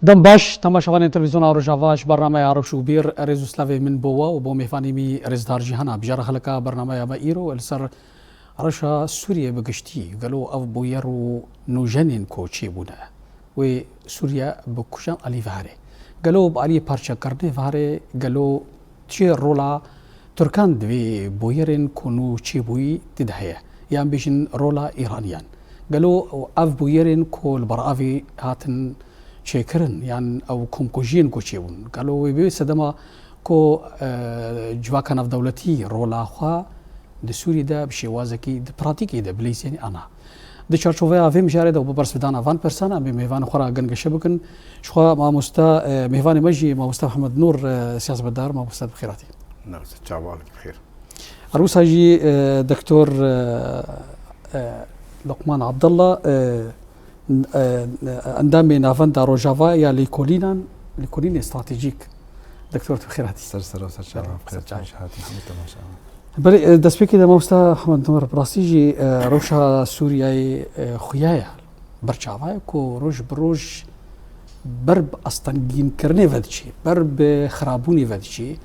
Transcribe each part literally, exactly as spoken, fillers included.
Dem baş, temaşevanên Televîzyona Rojava, ji bernameya Rewş û Bîr, rêz û slavê min bo we û bo mêvanê min rêzdar Cîhana. Bijara xeleka bernameya me îro li ser rewşa Sûriyê bi giştî, gelo ev bûyer û nûjenên ku çêbûne, wê Sûriye bi kujan alî vehare? Gelo bi aliyê parçekirinê vehare? Gelo çi rola Tirkan di vê bûyerên ku nû çêbûyî di de heye? Yan bêjin rola Îraniyan? Gelo ev bûyerên ku li ber avê hatin çêkirin, yan ew komkujiyên ku çêbûn, gelo wê bê sedema ku, e, civaka navdewletî rola xwe di Sûriyê de bi şêwazekî di pratîkê de bilîzênî ana? Di çarçoveya vê mijarê de û bi bersivdana van pirsan em ê mêvanê xwe re gengeşe bikin. Ji xwe mamoste, e, mêvanê me jî mamoste Mihemed Nûr, e, siyasetmedar, mamoste bi xêr hatî. Navze çaval bi xêr. Arwisa jî, e, Doktor, e, e, Luqman Abdullah, e, n-, e, endamê Navenda Rojava ya Lêkolînan, Lêkolînê Stratejîk. Doktor, tu xêr hatî. Ser, ser, ser çava, ser çava. Xêr hatî, hemû temaşa. Belê, e, destpêkê de mamoste Mihemed Nûr, bi rastî jî, e, rewşa Sûriyeyê, e, xuya ye. Ber çava ye ku roj bi roj ber bi astengînkirinê ve diçe, ber bi xirabûnê ve diçe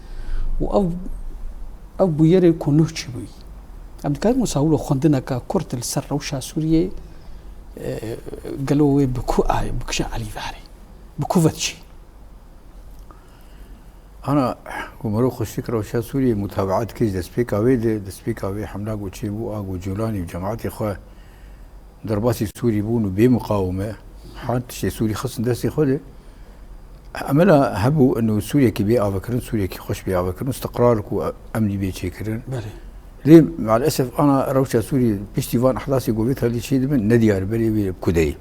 û ev, ev bûyerê ku nuh çêbûyî. Em dikarin wisa wilo xwendineke kurt li ser rewşa Sûriyê, e, gelo wê bi ku a-, bi kişa alî vehre? Bi ku ve diçe? Ana, ku mirov xweşik rewşa Sûriyê mutabaat dike ji destpêka wê de, destpêka wê hemla ku çêbû, a ku Cûlanî û cemaetê xwe derbasî Sûrî bûn û bê muqawime, han tiştê Sûrî xistin destê xwe de. Emela hebû eno Sûriyekî bê avekirin, Sûriyekî xweş bê avekirin, istiqrar ku emnî bê çêkirin. Belê. Lê mealesef ana rewşa Sûrî piştî van ehdasê ku vê talî çê dibin, nediyar berê wê kudeyê.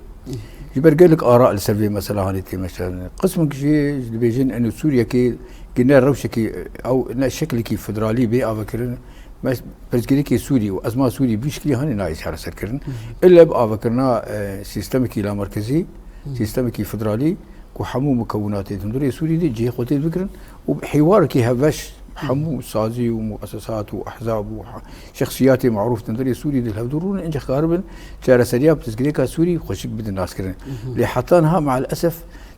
Ji ber gelek ara li ser vê mesela hanê tê meşandin. Qismik jî dibêjin eno Sûriyekê ki ne rewşekî ew ne şeklekî federalî bê avekirin. Mes-, pirsgirêkê Sûrî û ezma Sûrî bi vî şiklî hanê nayê çareserkirin. Hı hı. Îlle bi avekirina, e, sîstemekî lamerkezî, Hı. sîstemekî federalî ku hemû mukewinatê di hundirê Sûrî de cihê xwe tê bigirin û bi hêwarekî hevbeş Hı. hemû sazî û muesesat û ehzab û ha-, şexsiyatê marûf di hundirê Sûrî de li hevdû rûnin, înce karibin çareseriya pirsgirêka Sûrî xweşik bidin naskirin. Hı hı. Lê heta niha mealesef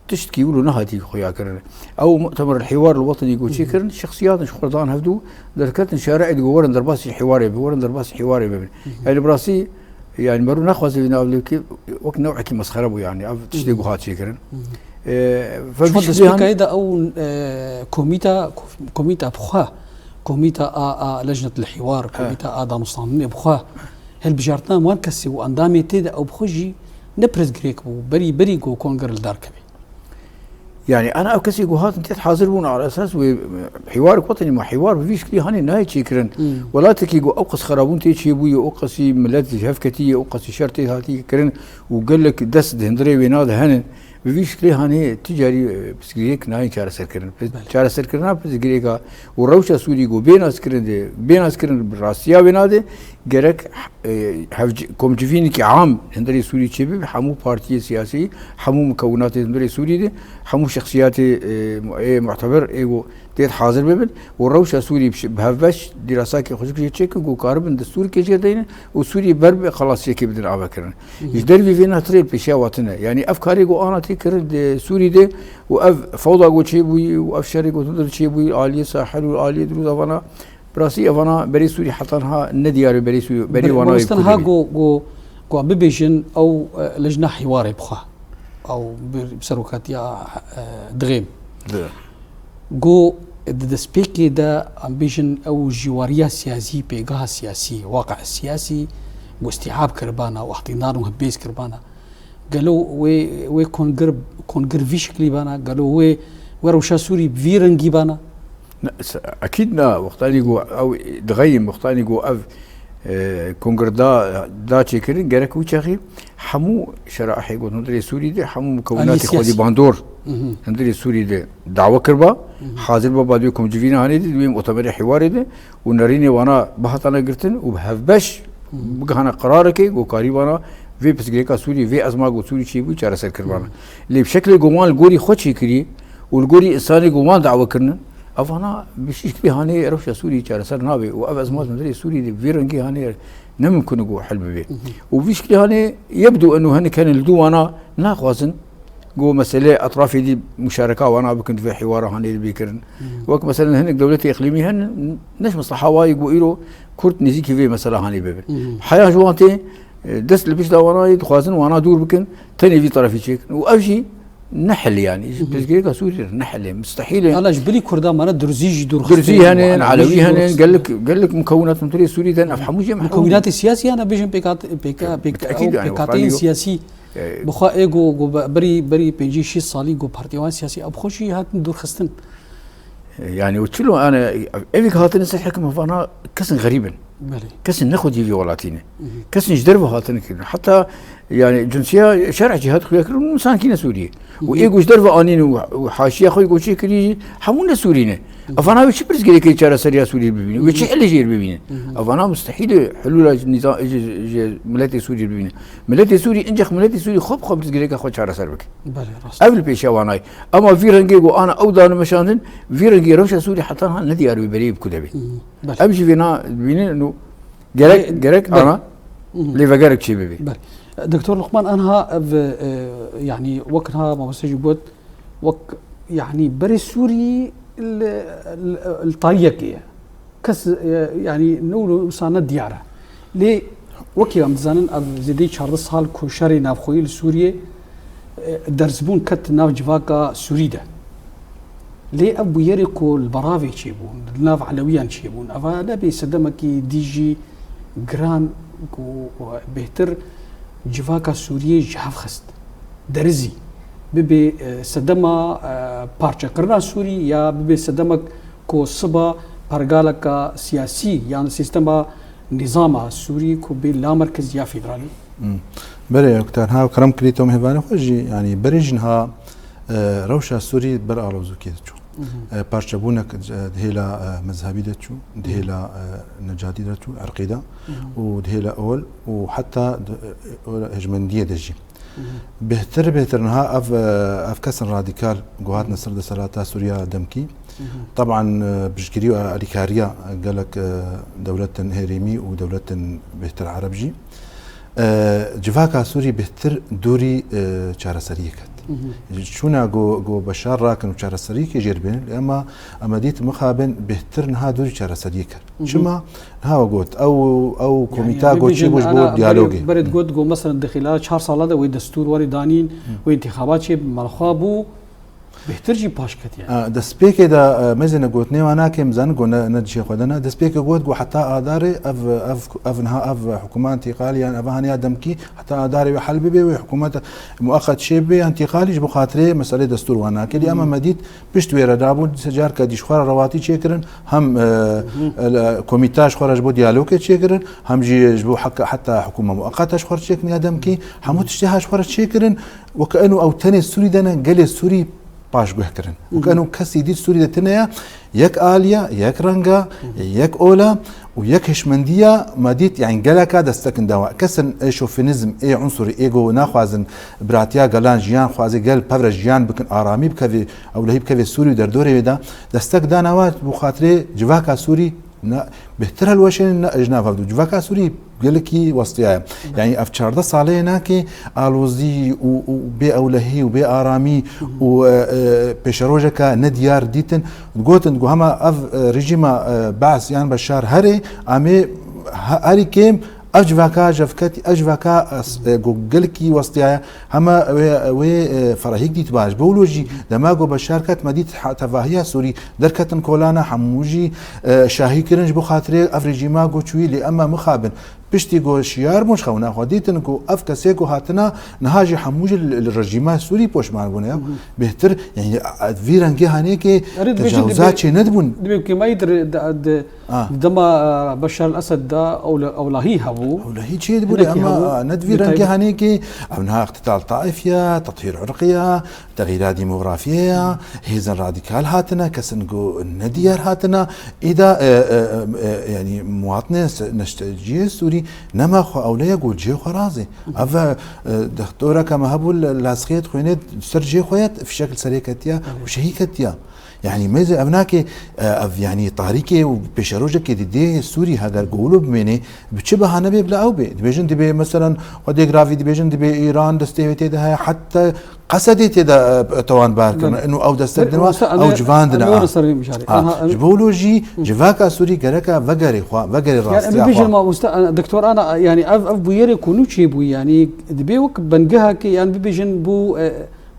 tiştkî wilo nehatî xuya kirin. Ew mu'temer hîwar li wetenî ku çê kirin, şexsiyatin ji xwe dan hevdû derketin şarê êdî ku werin derbasî hîwarê bin, werin derbasî hîwarê bibin. Hı hı. Yani bi rastî, yani merû naxwaze vî nav lê bike, wek newekî mesxere bû yani. Ev tiştê Hı hı. ku hat çêkirin. Hı hı. E, ve Ji xwe vî şiklî han- destpêkayê de ew, e, komîta, komîta bi xwe, komîta a, a lejnet li hîwar, He. komîta a danûstandinê bi xwe, hilbijartina wan kesê û endamê tê de ew bi xwe jî ne pirsgirêk bû, berî, berî ku konger li dar keve. Yani, ana ew kesê ku hatin têt hazir bûn, ala esas wê, e, hîwar ku tenê ma hîwar bi vî şiklî hanê nayê çêkirin. Hmm. Welatekî ku ew qas xerabûn tê çêbûye, ew qasî milet ji hev ketiye, ew qasî şer tê hatî kirin û gelek dest di hundirê wê nade henin. Bi vî şiklî hanê ti carî, e, pirsgirêk nayê çareserkirin. Belê. Çareserkirina pirsgirêka û rewşa Sûrî ku bê naskirin de, bê naskirin bi rastiya wê nade, gerek, e, hevc-, komcivînekî am hundirê Sûrî çêbibe, hemû partiyê siyasî, hemû mukewinatê hundirê Sûrî de, hemû şexsiyatê, e, mu-, ê muteber ê ku têt hazir bibin û rewşa Sûrî bi şi-, bi hevbeş dîrasakê xweşik jê çêkin ku karibin destûrkê jê deynin û Sûrî ber bi xelasiyekê bidin avekirin. Hı hı. Ji dervî vê natirê pêşiya watine. Yani ev karê ku ana tê kirin di Sûrî de û ev fewda ku çêbûyî û ev şerê ku tundin çêbûyî aliyê Sahel û aliyê Dirûza vana Bi rastî evana berê Sûrî heta niha nediyar e, berê Sûrî, berê Ber-, wana wê mamoste niha kudê bê. Ku, ku, ku em bibêjin ew, e, lejna hîwarê bixwe. Ew bi, bi serokatiya, e, dixêm. Di. Ku di destpêkê de em bêjin ew jîwariya siyasî, pêgeha siyasî, waqi'a siyasî, ku îstîab kiribana û iqtîdar û hibêz kiribana. Gelo wê, wê kongir, kongir vî şiklî bana? Gelo wê, wê rewşa Sûrî bi vî rengî bana? Ne, se-, ekîd na. Wextanî ku ew dixeyim, wextanî ku ev, e, kongir da, da çêkirin, gerek wî çaxî hemû şeraihê ku hundirê Sûrî de, hemû mukewinatê Aliyê siyasî. xwedî bandor Hı hı. hundirê Sûrî de dawe kiriba, Hı hı. hazir biba di wê komcivîna hanê de, di wê mutemerê hîwarê de, û nerînê wana bihatane girtin û bi hevbeş Hı hı. bigihane qerarekê ku karî wana vê pirsgirêka Sûrî, vê ezma ku Sûrî çêbû çareser kiribana. Hı hı. Lê bi şeklê ku wan li gorî xwe çêkirî û li gorî însanê ku wan dawe kirinin, evana bi şîşkirî hanê rewşa Sûrî çareser nabe û ev ezma hundirê Sûrî de vê rengî hanê ne mimkun e ku hel bibe. Hı hı. Û vî şiklî hanê yebdû eno hinek hene li dû wana naxwazin Go meselê etrafê dî muşareka wana bikin, divê hêwara hanê bê kirin. Wek mesela hinek dewletê îqlîmî hene, ne ji mislaha wa ye go îro Kurd nêzîkî vê mesela hanê bibin. Heya ji wan tê, e, dest li pişta wana ye, dixwazin wana dûr bikin, tenê vî terefî çêkin. Û ev jî ne hel e yani. Ji pirsgirêka Sûriyê re ne hel e. Mustehîl e. Ala ji bilî Kurda mane Durzî jî dûr xistin. Durzî hene, Elewî jî dûr hene, xistin. Gelek, gelek mukewinat min turê Sûrî de ev hemû jî mukewinatê siyasî hene, bêjin pêkat-, pêka-, pêka-, Bi tekîd yani, pêkhateyên siyasî. E, Bi xwe ê go, go be-, berî, berî pêncî şêst salî go partiya wan siyasî ev xwe jî hatin dûrxistin. E, yani o çilo, yani, evik hatine ser hekim vana kesin xerîb in. Belê. Kesin ne xwedî vî welatî ne. Kesin ji derve hatine kirin. Heta, yani, cinsiya şer'a cîhad xuya kirin û sankî ne Sûriyê. Û ê go ji derve anîn û, û haşiya xwe go çê kirî, hemû ne Sûrî ne. Evana wê çi pirsgirêkê çareseriya Sûriyê bibînin? Wê çi helê jêr bibînin? Evana mustehîl e hulûla ji nîza-, ji, ji miletê Sûriyê bibînin. Miletê Sûrî, incex miletê Sûrî xwe bi xwe pirsgirêka xwe çareser bike. Belê, rast. Ev li pêşiya wana ye. Ema vî rengê ku ana ew dane meşandin, vî rengê rewşa Sûrî heta niha ne diyar wê berê bi ku de bê. Belê. Em jî vêna dibînin û gerek, Belê, gerek belê. ana lêvegerek çê bibe. Belê. Doktor Luqman, anha ev, e, yani wek niha mamoste jî got, wek yani berê Sûrî li, li, li tariyekê ye. Kes, e, yani ne wilo wisa ne diyar e. Lê wekî em dizanin, ev zêdeyî çardeh sal ku şerê navxweyî li Sûriyê, e, dersbûn ket nav civaka Sûrî de. Lê ev bûyerê ku li beravê çêbûn, li nav Elewiyan çêbûn, eva nebê sedemekî dî jî giran ku bêhtir civaka Sûriyê ji hev xist. Derizî. Bibê, e, sedema, e, parçekirina Sûrî ya bibê sedemek ku siba pergaleka siyasî yan sîstema nîzama Sûrî ku bê la merkez ya federalî. Hmm. Berê, ku te niha kerem kirî, Tom, hêvanê xwe jî, yanî berê jî niha, e, rewşa Sûrî ber alozokê diçû. E, parçebûnek, e, di hêla, e, mezhebî de çû, di hêla, e, necadî de çû, erqî de û di hêla ol û heta di, e, ol hejmendiyê de jî. Bêhtir, bêhtir niha ev, e, ev kesin radîkal ku hatine ser desthilata Sûriya demkî. Teban, e, piştgirî û alîkariya gelek, e, dewletên herêmî û dewletên bêhtir ereb jî. E, civaka Sûrî bêhtir dûrî, e, çareseriyê ket. Çûna ku, ku Beşar rakin û çareseriyekê jêr bênin, lê ema, ema dît mixabin bêhtir niha dûrî çareseriyê ket. Çima? Niha we got, ew, ew komîta got çî bû ji bo diyalogê. Berê digot, got, mesela di xîla çar sala de wê destûr werî danîn, wê întîxabat çê, malxwa bû, bêhtir jî paş ketiye. A, destpêkê de, e, mezêne gotinê wan nakim, zanin ku ne, ne dişê xwe de ne. Destpêkê got, got heta adarê ev, ev, ev niha ev hikûma întîqalî yan ev haniya demkî heta adarê wê hel bibe, wê hikûmeta mueqet çê bibe yan întîqalî ji bo xatirê meselê destûr wan nake. Lê ema me dît pişt wê re dabûn, se carka dî ji xwe re rewatî çêkirin, hem, e, e, komîta ji xwe re ji bo diyalogê çêkirin, hem jî ji bo heka, heta hikûma mueqeta ji xwe re çêkirin ya demkî, hemû tiştê ha ji xwe re çêkirin. Weke eno ew tenê Sûrî de ne, gelê Sûrî paşguh kirin. Weke eno kesî dî Sûrî de tune ye, yek aliya, yek renga, yek ola û yek hişmendiya me dît, yani geleka destekin dawa. Kesin ê şofinizm, ê unsurî, ê go naxwazin biratiya gelan, jiyan xwazê gel pevre jiyan bikin, aramî bikevê, ewlehî bikevê Sûrî û derdorê wê de, destek dana wa bo xatirê civaka Sûrî Ne, bêhtir hilweşênin, ne ji nav hev du. Civaka Sûrî gelekî westiyaye. Yani ev çardeh saleyê nake alozî û, û bê ewlehî û bê aramî û, e, e, pêşerojeke nediyar dîtin. Gotin ku hema ev, e, rejîma, e, Baas yan Beşar herê, em ê he-, herî kêm ev civaka jevketî, ev civaka, e, s-, e, ku gelekî westiyaye. Hema wê, wê, e, ferehîk dît baş. Bi wilo jî dema ku Beşar ket me dît ha-, tevahiya Sûrî derketin kolana, hemû jî, e, şahî kirin ji bo xatirê ev rejîma ku çûyî, lê ema mixabin. Piştî ku şiyar bûn ji xewna xwe dîtin ku ev kesê ku hatina niha jî hemû jî li, li rejîma Sûrî poşman bûne ya. Bêhtir, yani, a, a, vî rengê hanêkê Erê, dibêjin tecawuza dibê-, çê nedibûn. Dibê ku me yî di, di, di, Ah. Di dema, e, Beşar el-Esed de ewle-, ewlahî hebû. Ewlahî çê dibû, Hinekî ama, hebû. a, ne di vî Bi rengê taybet- hanê ki ev niha iqtital taif ya, tethîr irqî ya, texîra demografiyê ya, hêzên radîkal hatine, kesin ku nediyar hatine. Îda, e, e, e, e, yani muwatinê se-, neşteciyê Sûrî nema xwe ewle ye ku cihê xwe razê. Ev, e, dextoreke me hebû li, li Lasxiyê dixwênê ser cihê xwe ye, fişek li serê ketiye û şehî ketiye. Yani mêze ev nake, e, ev yani tarîkê û pêşerojekê didê Sûrî heger golo bimêne, bi çi behane bê bila ew bê. Dibêjin dibê, meselan, xwedê gravî dibêjin dibê Îran destê wê tê de heye, heta Qesedê tê de, e, tewanbar kirin. Belê. Ino ew destek din wa, ew civandine. Ha, ji bo wilo jî civaka Sûrî gereka vegerê xwe, vegerê rastiya xwe. Yani bibêjin mamoste, e, doktor ana, yani ev, ev bûyerê ku nû çêbûyî, yani dibê wek bengehekê, yani bibêjin bû, e,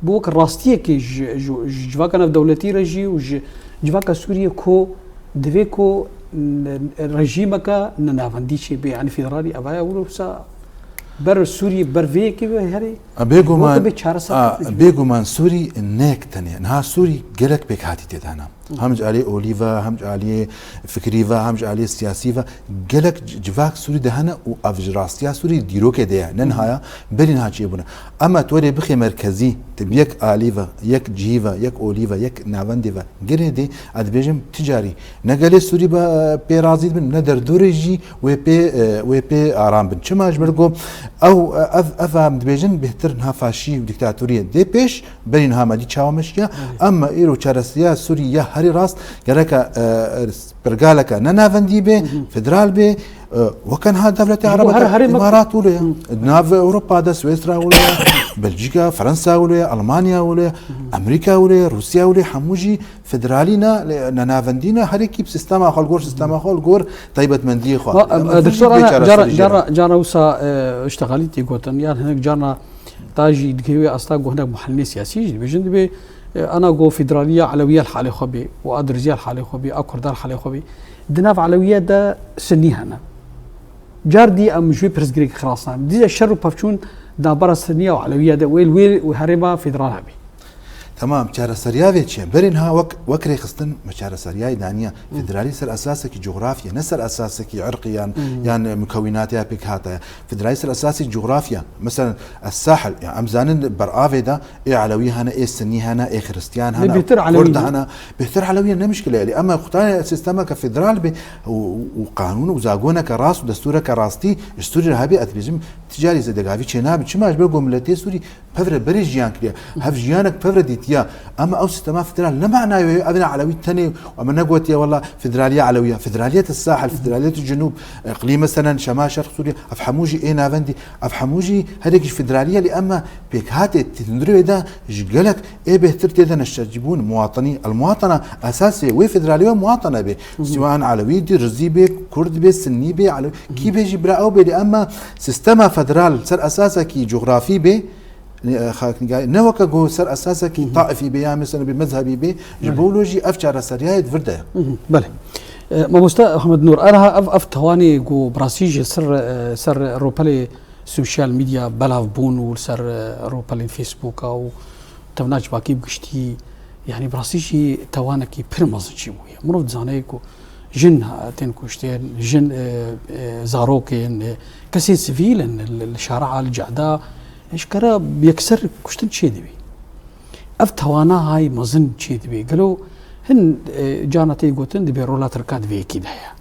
bû wek rastiyekê ji, ji, ji civaka navdewletî re jî û ji civaka Sûriyê ku divê ku n-, rejîmeke nenavendî çêbe, yani federalî evaya wilo wisa ber Sûriyê, ber vê yekê ve herê. A, bêguman, weke bê çareser a, bêguman Sûrî ne yek tenê. Niha Sûrî gelek pêkhatî tê de hene. Hem ji aliyê olî ve, hem ji aliyê fikrî ve, hem ji aliyê siyasî ve. Gelek c-, civak Sûrî de hene û ev ji rastiya Sûrî dîrokê de ye. Ne niha ya, berî niha çêbûne. Ema tu werê bixê merkezî, tu bi yek alî ve, yek cihî ve, yek olî ve, yek navendê ve girê dê, ez dibêjim ti carî ne gelê Sûrî be, pê razî dibin, ne derdorê jî wê pê, e, wê pê aram bin. Çima? Ji ber ku ew, e, ev, ev em dibêjin bêhtir niha faşî û dîktatoriyê dê pêş, berî niha me dî çawa meşiya. Ema îro çareseriya Sûrî ya herî rast gereke, e, e, pergaleke ne navendî bê, federal bê, e, weke niha dewletê Ereba, Îmarat wilo ye. Di nav Ewropa de Swêsra wilo ye, Belcîka, Fransa wilo ye, Almanya wilo ye, Amerîka wilo ye, Rûsya wilo ye, hemû jî federalî ne, lê ne navendî ne, her yekî bi sîstema xwe, li gor sîstema xwe, li gor taybetmendiyê xwe. Ma, e, doktor, ana cara, cara, cara wisa, e, ji te xelîtî gotin, yan hinek carna ta jî dikê wê asta ku hinek muhelînê siyasî jî dibêjin, dibê, e, ana ku federaliya Elewiya li halê xwe bê û a Dirziya li halê xwe bê, a Kurda li halê xwe bê. Di nav Elewiya de Sinnî hene. Car dî em ji wê pirsgirêkê xilas nabin. Dîsa şer û pevçûn di navbera Sinniya û Elewiya de wê li wê û herêma federal hebî. Temam, çareseriya vê çi ye? Berê niha wek, wek rêxistin me çareseriyayê daniya. Federalî ser esasekî cografya, ne ser esasekî irqî yan, yan mukewînatê ya pêkhata ye. Federalî ser esasî cografya. Mesela, Es-Sahil, ya em zanin beravê de ê Elewî hene, ê Sinnî hene, ê Xiristiyan hene, Kurd hene. Bêhtir Elewî ne mişkile ye. Ema xwe ta sîstemeke federal be û, û qanûn û zagoneke rast û destûreke rastî ji Sûrî re hebe, ez dibêjim, ti carî zêdegavî çênabe. Çima? Ji ber ku miletê Sûrî pevre berê jiyan kiriye. Hev jiyanek pevre dîtiya. Ema ew sîstema federal ne manayê wê, ev ne Elewî tenê, û ema negotiye wela federaliya Elewî ya. Federaliyet Sahil, federaliyet Cenûb, iqlîm meselen Şemal Şerq Sûriye, ev hemû jî ê navendî, ev hemû jî herek ji federaliye lê ema pêkhatê tê hundirê wê de ji gelek ê bêhtir tê de neştecîbûn, muwatinî. El muwatana esasê wê federalî wê muwatana bê. Siwan Elewî dî, Rizî bê, Kurd bê, Sinnî bê, Elewî. Kî bê jî bira ew bê lê ema sîstema federal ser esasekî cografî bê, e, xaknîgayî, ne weke ku ser esasekî taifî bê ya mesela bê mezhebî bê, ji bo wilo jî ev çareseriyayê di vir de ye. Belê. E, mamoste Ahmed Nur, aniha ev, ev tewanê ku bi rastî jî ser, e, ser rûpelê sosyal medya belav bûn û li ser, e, rûpelên Facebooka û tevna civakî bi giştî, yanî bi rastî jî tewanekî pir mezin çêbûye. Mirov dizane ku jin tên kuştin, jin, e, e, zarokên, e, kesên sivîl in li, li şara, li cehda, eşkere bi yekser kuştin çêdibî. Ev tewana hay mezin çêdibî. Gelo hin, e, carna tê gotin dibê rola Tirka di vê yekê de heye.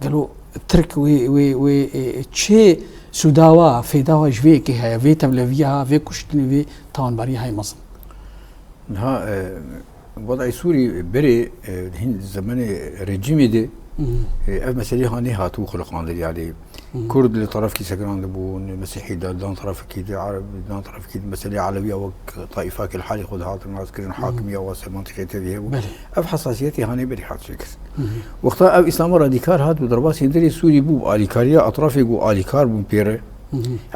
Gelo Tirk wê, wê, wê, e, çi sûdawa, fêdawa ji vê yekê heye, vê tevleviya, vê kuştinê, vê tawanbariya hay mezin? Niha, e, wedayê Sûrî berê, e, hîn zemenê rejîmê de, e, ev meselê hanê hatibû xiliqandin, yani Kurd li terefkî sekinandibûn, Mesîhî de, dan terefkî de, Ereb, dan terefkî de, meselê Elewiya wek taîfakê li halê xwe dihatin naskirin, hakimiya wase mantîqê tevî hebû. Belê. Ev hesasiyetê hanê berî hat çêkir. Wexta ev Îslama radîkal hat û derbasî hundirê Sûrî bû, bi alîkariya etrafê ku alîkar bûn pê re.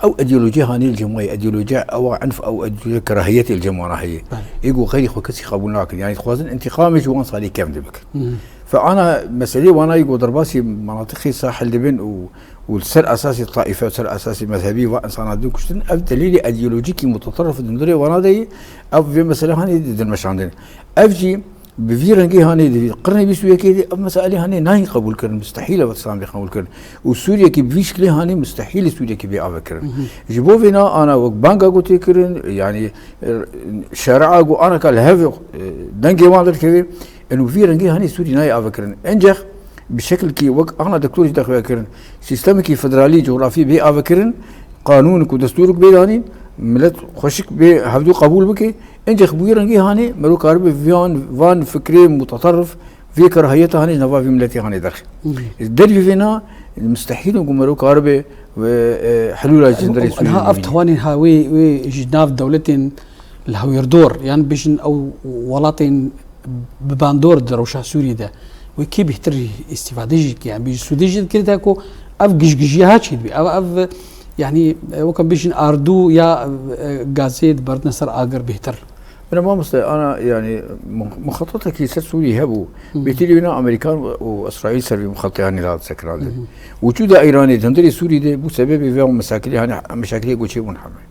Ew îdeolojî hanê li cem we ye, îdeolojiya ew a enf, ew îdeolojiya kerahiyetê li cem wana heye. Belê. Ê ku xeyrî xwe kesî qebûl nakin. Yanî dixwazin întîqamê ji wan salê kevn de bikin. Fe ana meselê wana yê ku derbasî menatiqê sahil dibin û, û li ser esasê taîfe, ser esasê mezhebî va insana dibin kuştin, ev delîlê îdeolojîkî muteterif di hundirê wana de ye, ev vê mesele hanê didin meşandin. Ev jî bi vî rengî hanê di qirnê bîst û yekê de ev meselê hanê nayên qebûl kirin, mustehîl e vê tiştan bê qebûl kirin. Û Sûriyekî bi vî şiklê hanê mustehîl e Sûriyekî bê ave kirin. Ji bo vê na ana wek banga ku tê kirin, yanî, e, şeria ku anaka li hev, e, dengê wan derdikeve, ên û vî rengî hanê Sûrî nayê ave kirin. Encex bi şekilkî wek ana doktor jî dexuya kirin, sîstemekî federalî, cografî bê ave kirin, qanûn ku destûr ku bê danîn, Millet xweşik bê hevdû qebûl bike, encî bi wî rengî hanê mero karibe van, van fikrê mutaterrif, vê kerahiyeta hanê ji nava vî miletê hanê derxe. Dervî vêna mustehîl in ku mero karibe ve, e, helûla ji hunderê Sûrî Niha ev bibîne. Tewanên ha wê, wê ji nav dewletên li hewîrdor, yan bêjin ew welatên bi bandor di rewşa Sûriyê de, wê kê bêhtir îstîfade jî dike, yan bêjin sûdê jî dikirî te ku ev gijgijiya ha çê dibî. Ev, ev, yanî, e, wek em bêjin ardû ya, e, gazê diberdine ser agir bêhtir. Bine mamoste, ana, yanî, mu-, muxatatekî ser Sûrî hebû. Bêhtirî wêna Amerîkan û Îsraîl ser vî muxateyanî da sekinandin. Û çû da Îranê di hundirê Sûrî de bû sebebê vê meşakilê, hanê meşakilê ku çêbûn heme.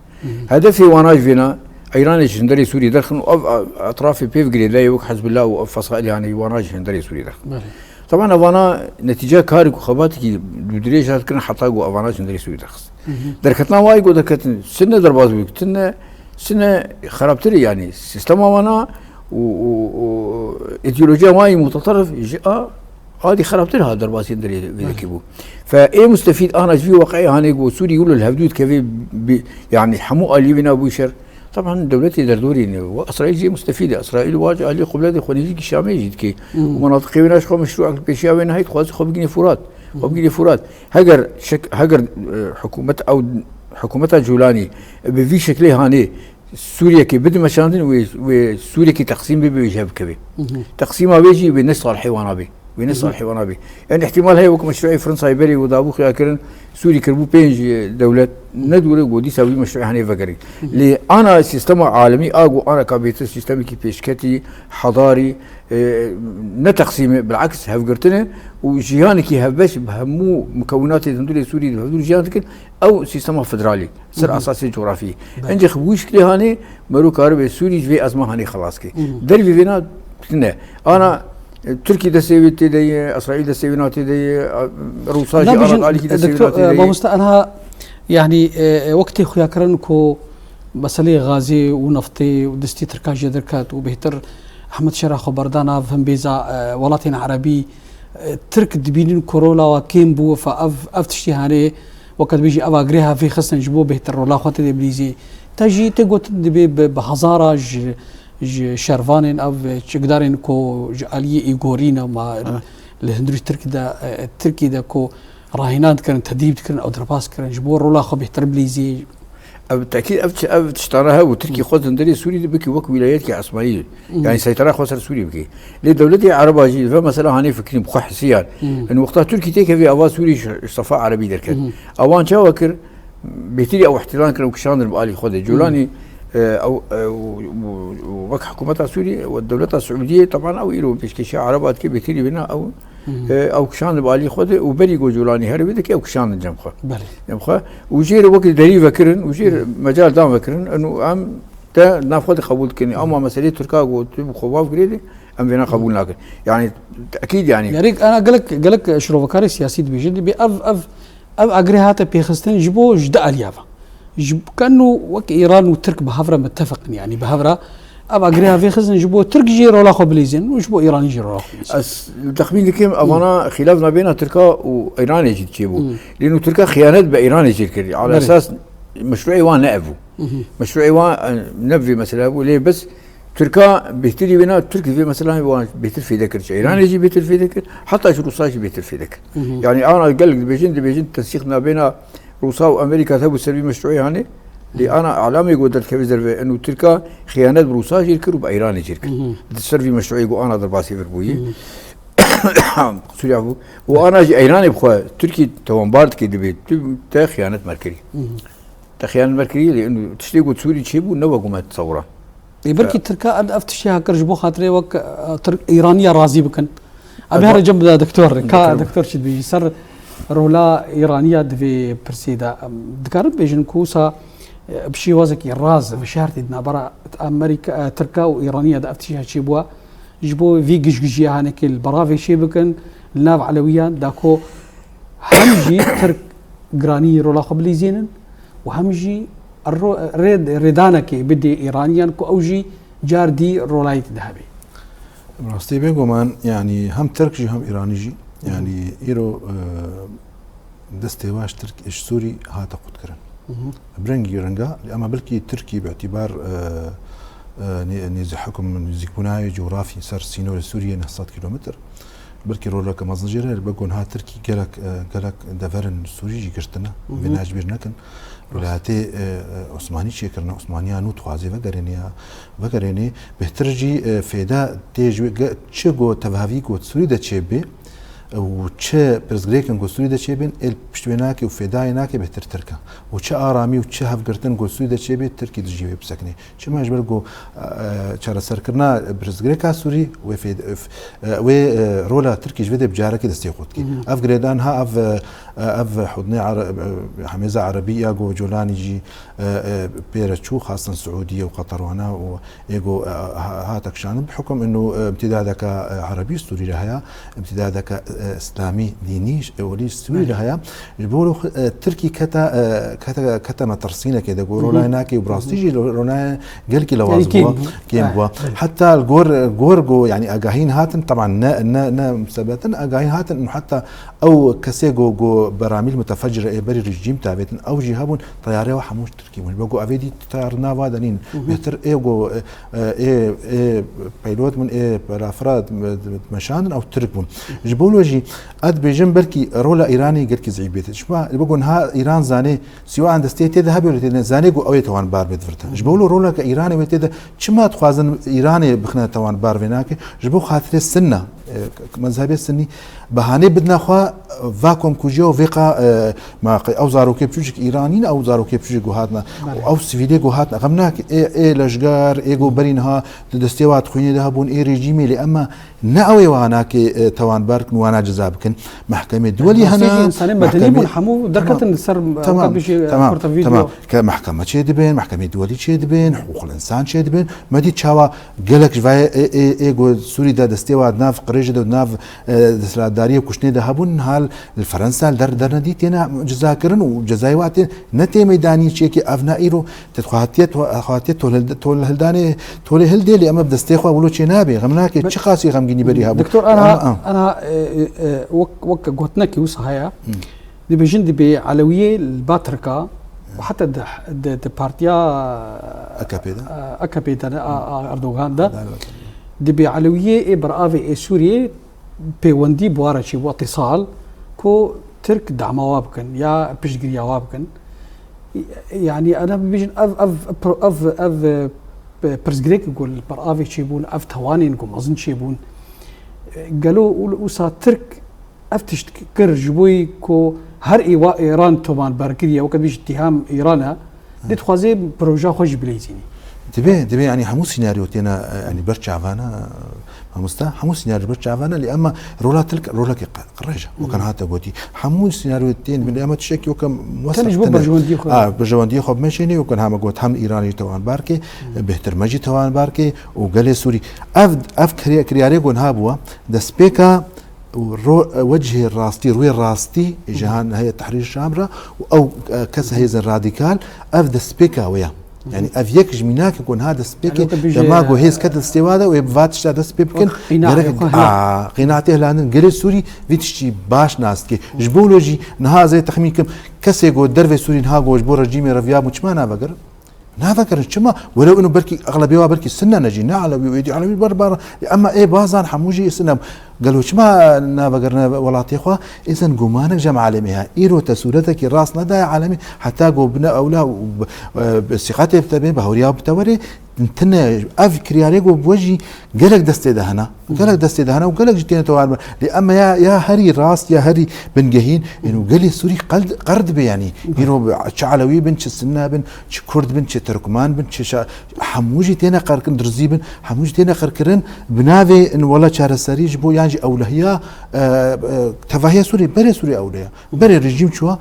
Hedefê wana ji vêna, Îranê ji hunderê Sûrî derxin û ev, ev etrafê pê bigirê, leyê wek Hezbullah û ev fesaîlê hanê wana ji hunderê Sûrî derxin. Belê. Teban evana netîceya karê ku xebatekî dûdirêj hat kirin heta ku evana ji hunderê Sûrî derxist. Derketina wayê ku derketin, sine derbas bû, tine, sine xerabtir e, yanî sîstema wana û, û, û îdeolojiya wayê mutaterrif ji a Adî xerabtir ha derbasî derê vê yekê bû. Fe ê mustefîd ana ji vî weqeyê hanê ku Sûrî wilo li hevdû dikeve bi, yanî hemû aliyê wê nabû şer. Teban dewletê derdorî ne. Wa Îsraîl jî mustefîd e. Îsraîl wa ji aliyê qubletê xwenezîkî Şamê jî dike. Û menatiqê wê ne ji xwe meşrû pêşiya wê nehêt xwazî xwe bigînê Furat. Xwe bigînê Furat. Heger şek-, heger, e, hikûmet ew, hikûmeta Cûlanî bi vî şeklê hanê Sûriyekê bide meşandin, wê, wê Sûriyekê teqsîm bibe, wê ji hev bikeve. Teqsîma wê jî wê ne salihê wana be. Wê ne salihê wana be. Yanî ihtimal heye wek meşruê Fransayê berê ku dabû xuya kirin, Sûrî kiribû pênc dewlet, ne dûr e ku dîsa wî meşruê hanê vegerî. Lê ana sîstema alemî a ku ana ka bêtir sîstemekî pêşketî, hedarî, e, ne teqsîm e, bilaks hevgirtin e û jiyanekî hevbeş bi hemû mukewinatê dundurê Sûrî di hevdûr jiyan dikin, ew sîstema federalî. Ser esasê cografî. Belê. Encî xwe wî şiklê hanê, mero karibe Sûrî ji vê ezma hanê xelas ke. Dervî vêna tune. Ana, e, Tirkî destê wê tê de ye, Îsraîl destê wê na tê de ye, a, Rûsa jî, Nabêjin, ana alîkî destê wê na doktor, tê de e, ye. Mamoste, anha, yanî, e, e, wek tê xuya kirin ku meseleyê gazê û neftê û destî Tirka jê derket û bêhtir Ehmed şera xwe berda nav hin bêza, e, welatên erebî, e, Tirk dibînin ku rola wa kêm bû, fa ev, ev tiştî hanê, weke dibêjî ev agirê ha vê xistin ji bo bêhtir rola xwe tê de bilîzî. Te jî tê gotin dibê bi, bi hezara ji, ji şervanên ev çikdarên ku ji aliyê Îgorî ne ma li hundirî Tirk de, e, Tirkî de ku rahînan dikirin, tedrîb dikirin, ew derbas kirin ji bo rola xwe bêhtir bilîzî. Ev tekî, ev çi, ev tiştana hebû. Tirkî xwe di hundirê Sûrî de bikî wek wîlayetkî esmayî. Yanî seytera xwe ser Sûrî bikî. Lê dewletê Ereba jî ve mesela hanê fikirî bi xwe hisiyan. Ên wexta Tirkî têkevî ava Sûrî ji, ji sefa Erebî derket. Awan çawa kir? Bêhtirî ew îhtîlan kirin û kişandin bi alî xwe de. Cûlanî, e, ew, e, û, û, û wek hikûmeta Sûrî û dewleta Siûdiyê, teban ew îro pêşkêşiya Ereba dike, bêhtirî wêna ew, e, ew kişandin bi alî xwe de û berî ku Cûlanî here wê dike ew kişandin cem xwe. Belê. Cem xwe. Û jê re wekî derî vekirin û jê re mecal dan vekirin. Eno em te nav xwe de qebûl dikin. Ama meselê Tirka ku tu bi xwe bav girê de em vêna qebûl nakin. Yanî tekîd yanî. Gerek ana gelek, gelek şirovekarê siyasî dibêjin, dibê ev, ev Ev agirê hate pêxistin ji bo ji di aliya ve. Ji keno wek Îran û Tirk bi hev re mitefeq in, yanî bi hev re ev agirê ha vêxistin ji bo Tirk jî rola xwe bilîzin û ji bo Îranî jî rola xwe bilîzin. Ez texmîn dikim, evana xîlaf nabêna Tirka û Îranê jî çêbû. Lê nû Tirka xiyanet bi Îranê jî kir. Ala Belê. Esas meşruê wan ne ev bû. Meşruê wan, e, ne vê mesele bû. Lê bes Tirka bêhtirî wêna, Tirk vê meselan wan bêhtir fêde kir. Ji Îranê jî bêhtir fêde kir, heta ji Rûsa jî bêhtir fêde kir. Yanî ana gelek dibêjin, dibêjin tensîq nabêna Rûsa û Amerîka hebû ser vî meşruê hanê. Lê ana elamê ku derdikeve derve, eno Tirka xiyanet bi Rûsa jî kir û bi Îranê jî kir. Di ser vî meşruê ku ana derbasî vir bûyî. Qusûrî afû. Û ana jî Îranê bi xwe Tirkî tewanbar dike, dibê tu te xiyanet mer kirî. Te xiyanet mer kirî, lê eno tiştê ku Sûrî çêbû ne wek me tesewira. Ê, belkî Tirka ev, ev tiştê ha kir ji bo xatirê wek, e, Tirk, Îraniya razî bikin. Em Eba- here cem bide doktor, ka Doktor. Doktor çi dibêjî ser rola Îraniya di vê pirsê de? Em dikarin bêjin ku wisa, e, bi şêwazekî raz veşartî di navbera Amerîka, e, Tirka û Îraniya de ev tiştê çêbûye. Ji bo vî gijgijiyê hanekê li beravê çê bikin, li nav Elewiyan da ku hem jî Tirk giranî rola xwe bilîzênin û hem jî ro-, rê-, rêdanekê bidê Îraniyan ku ew jî car dî rolayê tê de hebe. Rastî bêguman, yanî hem Tirk jî hem Îranî jî, yanî îro, e, destê wa ji Tirk, ji Sûrî hate qutkirin. Bi rengî ringa, lê ema belkî Tirkî bi îtîbar, e, e, nê-, nêzî-, hekum nêzîkbûna wê cografî ser sînorê Sûriyê neh sed kîlometr. Belkî roleke mezin jê re, be gonha Tirkî gelek, e, gelek deverin Sûrî jî girtine. Vê ne ji bîr nekin. Welatê, e, e, Osmanî çêkirine, Osmaniya nû dixwazê vegerêne ya, vegerêne, bêhtir jî, e, fêda tê ji wê ge-, çi go tevhavî go Sûrî de çêbê, û çi pirsgirêkin ku Sûrî de çêbin, ê pişt wê nake û fêdayê nake bêhtir Tirk e. Û çi aramî û çi hevgirtin ku Sûrî de çêbê, Tirkî dijî wê bisekine. Çima ji ber ku, e, çareserkirina pirsgirêka Sûrî wê fêd-, f-, e, wê, e, rola Tirkî ji vê de bi carekê destê xwe dike. Ev girêdan ha ev, e, ev hudnê Are-, e, hemêza Erebî ya ku Colanî jî, e, e, pê re çû, xastin Siûdiye û Qeter wana û Ê ku, e, ha-, hate kişandin bi hukum inu, e, imtidadeke, e, erebî Sûrî re heye, imtidadeke, e, îslamî dînî, e, welî Sûrî re heye. Ji bo, e, Tirkî kete, e, kete, kete metirsînekê de ku ronayê nake û bi rastî jî ro-, ronayê gelkî lewaz bû, kêm bû. Heta li gor, gor ku, yanî agahîn hatin, teban ne, ne, ne musebetin, agahîn hatin û heta ew kesê ku, ku beramîl mutefecir ê berî rejîm tavêtin, ew jî hebûn, teyarê we hemû Tirkî bûn. Wego evê dî tayar nava de nîn. Bêhtir ê go, e, e, ê, ê peylot bûn, ê perafira meşandin ew Tirk bûn. Ji bo lo jî ez dibêjim belkî rola Îranê gelkî zîf bêt. Şima wego niha Îran zanê sîwa endestê tê de hebe tê de zanê ku ew ê tewanbar bê divirte. Ji bo lo roleke Îranê wê tê de çima dixwazin Îranê bixine tewanbar vê nake? Ji bo xatirê Sinna, e, mezhebê Sinnî behanê bidine xwe va komkujiya û vê qa, e, Ma qey ew zarokê piçûçik Îranî ne, ew zarokê piçûçik ku hatine û ew sivîlê ku hatine. Xem nake, ê, ê leşger, ê ku berî niha di destê wa dixwînê de hebûn, ê rejîmê lê ema ne ew ê wana ke, e, tewanbar kin, wana ceza bikin. Mehkemê duwelî hene, mehkemê, insanê medeni bûn, hemû derketin li ser, tamam, tamam, tamam. Ke mehkeme çê dibên, mehkemê duwelî çê dibên, hiqûqil însan çê dibên. Me dî çawa gelek ji vayê ê, ê, ê ku Sûrî de destê wa di nav qirêjê de, di nav, e, desthilatdariyê kuştinê de hebûn, niha li Li Fransa li der, dernedî têne cezakirin û cezayê wa tê ne tê meydanî çêkê ev ne îro te xwatiye, xwatiye tolhildanê tolê hildê lê em bi destê xwe wilo çê nabê. Xem nake çi qasî xemgînî berî hebû. Doktor, ana, ana, e, e, e, wek, wek gotinekî wisa heye. Dibêjin dibê Elewiyê li ba Tirka û heta di, di, di partiya A K P de, e, A K P de, a, a Erdogan de. Dibê Elewiyê ê beravê ê Sûriyê pêwendî bi wa re çêbû, îtîsal, ku Tirk dema wa bikin ya piştgiriya wa bikin. Yanî, ana bibêjin, ev, ev, ev, ev, e, pirsgirêk ku li ber avê çêbûn, ev tewanên ku mezin çêbûn, e, gelo û-, wisa Tirk ev tişt kir ji bo ku her êwa Îran toman berkiriye, weke bêjî îttiham Îran e, Dê dixwazê proja xwe jî bileyzînî. Dibe, dibe, yanî hemû sînaryo têne, e, yanî ber çavana, mamosta, hemû sînaryo ber çavana, lê ema rola Tirk, rolekê qe-, qirêj e. Weke hate gotî. Hemû sînaryo tên, lê ema tiştekî weke muwesseq tine. Tenê ji bo berjewendiyê xwe. A, berjewendiyê xwe bimeşênê, weke hema got, hem Îranê jî tewanbar ke, bêhtir me jî tewanbar ke û gelê Sûrî. Ev, ev kirya-, kiryarê got ha bûwa, destpêka û ro-, wecihê rastî, rûyê rastî ji han heye Tehrîr Şam re û ew, e, kes hêzên radîkal, ev destpêka wê ye. Yanî ev yek ji mînakê ku niha destpêkê dema ku hêz ket destê wa de û ê bi va tişta dest pê bikin, gerek qîna tê hilandin. Gelê Sûrî vî tiştî baş nas dike. Ji bo wilo jî niha ez ê texmîn kim, kesê ku dervê Sûrî niha ku ji bo rejîmê reviyabû çima navegerin? Navegerin, çima? Welew ino belkî exlebê wa belkî Sinne ne jî, ne Elewî û êdî Elewî ber bar, ema ê bazan hemû jî Sinne. Gelo çima navegerine welatê xwe? Êzen gumanek cem alemê heye. Îro te sûretekî rast nedaye alemê, heta ku bine ewla û bi, e, bi sîqetê bi te bê, bi hewriya bi te werê, tine ev kiryarê ku bi we jî gelek destê de hene. Gelek destê de hene û gelek jî têne tewarber. Lê ema ya, ya herî rast, ya herî bingehîn, ên û gelê Sûrî qel-, qer dibe yanî. Îro bi, çi Elewî bin, çi Sinne bin, çi Kurd bin, çi Tirkman bin, çi şa-, hemû jî têne qerkirin, dirizî bin, hemû jî têne qerkirin, bi navê in wela çareserî ji bo yan jî ewlehiya, e, e, tevahiya Sûrî, berê Sûrî ewleya. Berê rejîm çûwa,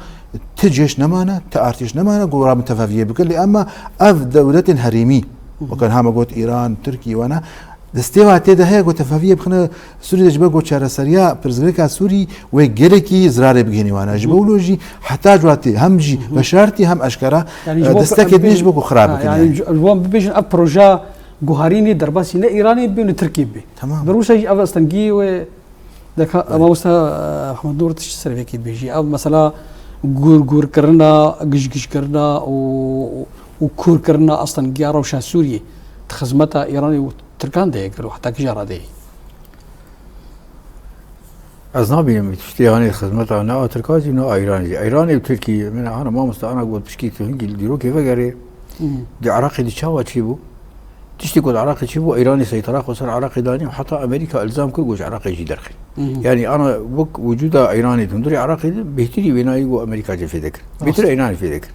ti cêş nemane, ti artêş nemane, ku rabin tevahiyê bikin. Lê ema ev dewletên herêmî, weke niha me got Îran, Tirkî, wana, destê wa tê de heye ku tevahiyê bixine Sûrî de ji ber ku çareseriya pirsgirêka Sûrî wê gelekî zirarê bigihînî wana. Ji bo wilo jî heta cuatî hem jî veşartî hem eşkera, yanî, e, destekê dinê ji bo ku xirab bikin yanî. Ji wan bibêjin ev proja guharînê derbasî ne Îranê bibê ne Tirkiyê bibê. Tamam. Bi Rûsya jî ev astengî wê Deka, belê. Mamosta, e, Hemednûr, tu çi ser vê yekê dibêjî? Ev mesela Gûrgûrkirina, gijgijkirina û, û kûrkirina astengiya rewşa Sûriyê di xizmeta Îranê û Tirkan de ye gelo heta kîja radeyê? Ez nabînim tiştê hanê xizmeta ne a Tirka jî ne a Îranê jî. Îranê û Tirkî, min ana mamoste ana got pişkî tu hingî li dîrokê vegerê. Hmm. Di Iraqê di çawa çêbû? Tiştê ku di Iraqê çêbû, Îranê seytera xwe ser Iraqê danî û heta Amerîka îlzam kir ku ji Iraqê jî derxî. Mhm. Yanî ana wek wicûda Îranê di hundirê Iraqê de bêhtirî wênayî ku Amerîka jê fêde kir. Rast. Bêhtir Îranê fêde kir.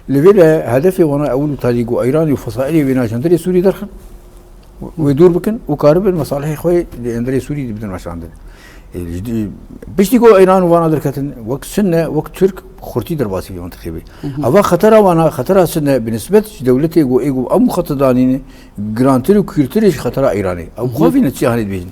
Li vê de hedefê wana ewil û talî ku Îranê û fesaîlê wêna ji hundirê Sûrî derxin, wê dûr bikin û karibin mesalihê xwe di hundirê Sûrî de bidin meşandin. E, ji di-, piştî ku Îran û vana derketin, wek Sunne, wek Tirk xurtî derbasî vê mintixê bê. Mhm. Eva xetera wana, xetera Sunne bi nisbet ji dewletê ku ê ku em xete danîne, girantir û kûrtir e ji xetera Îranê. Ew Mhm. xwe vî netîce hanê dibêjin.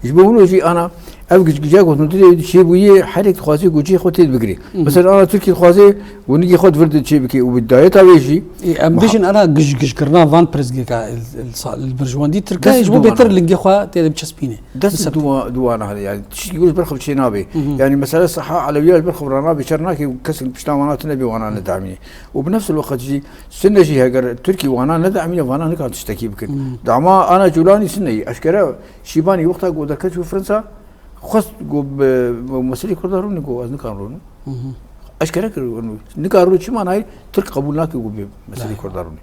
Ji bo wilo jî ana ev gicgica ku hundirê çêbûyê herek dixwaze ku cihê xwe tê bigirê. Mhm. Mesela ana Tirkî dixwaze û nigê xwe di vir de çê bike û bi dayeta wê jî Ê, em muha- bêjin ana gijgijkirina van pirsgirêka li, li sa-, li birjwendî Tirkiye Dest ji bo dû bêtir ana. lingê xwe tê de biçespîne. Dest Mesela dû wa-, dû wana hene, yani tiştî ji ber xwe çê nabe. Mhm. Yani mesela saha Elewiya ji ber xwe rana bê çer nake û kes li pişta wana tune bê wana nedamîne. Û bi nefs el weqt jî Sunne jî heger Tirkî wana nedamîne, vana nikan tiştekî bikin. Mhm. Dama ana Culanî Sunne yî eşkere Şîbanî wexta ku derket çû Fransa, xwest ku bi, bi meselê Kurda rûnî ku ez nikan rûnim. Mhm. Eşkere kir, nikan rû çi manayê Tirk qebûl nake ku bi meselê Nayê. Kurda rûnî.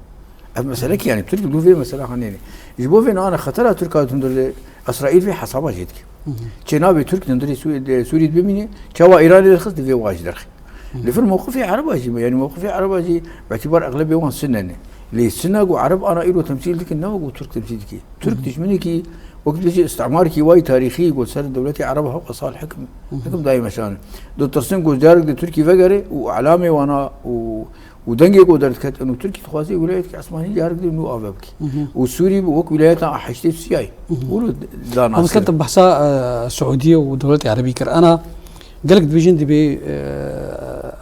Ev meselekî yani Tirk dû vê mesela hanê ne. Ji bo vê nane xetera Tirka hundir de Îsraîl vê hesaba jê dike. Mhm. Çênabê Tirk hundirê Sû-, de Sûrî de bimîne, çawa Îranê derxist divê wa jî derxî. Li vir mewqifê Ereba jî, yani mewqifê Ereba jî bi îtîbar exlebê wan Sunne ne. Lê Sunne ku Ereb ana îro temsîl dikin, ne wek ku Tirk temsîl dike. Tirk dijminekî wek dibêje îstimarekî wayî tarîxî ku ser dewletê Ereba hewqa sal hekim, hekim dayê meşan. Ditirsin ku carek di Tirkî vegere û elamê wana û, û dengê ku derdiket û Tirkî dixwaze wîlayetekî esmanî carek di nû ave bike. Û Sûrî bi wek wîlayeta heştê siyayî. Wilo da Ama nasir. Kete behsa, e, Siûdiyê û dewletê Erebî kir. Ana Gelek dibêjin dibê, e,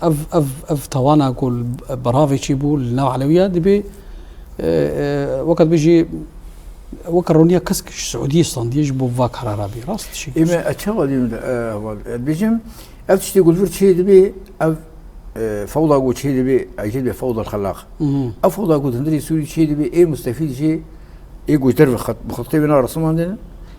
ev, ev, ev tawana ku li beravê çêbû li nav Elewiya dibê, e, e, weke dibêjî, weke roniya kesk ji Siûdiyê standiye ji bo va karara bê. Rast dişî. Ê me, e, çawa dîm de, e, heval, e, dibêjim, ev tiştê ku li vir çê dibê, ev, e, fewda ku çê dibê, e, jê dibê fewda xelaq. Mhm. Ev fewda ku di hundirê Sûrî çê dibê, ê mustefîd jê, ê ku ji derve xet-, bi xetê wê na resimandin,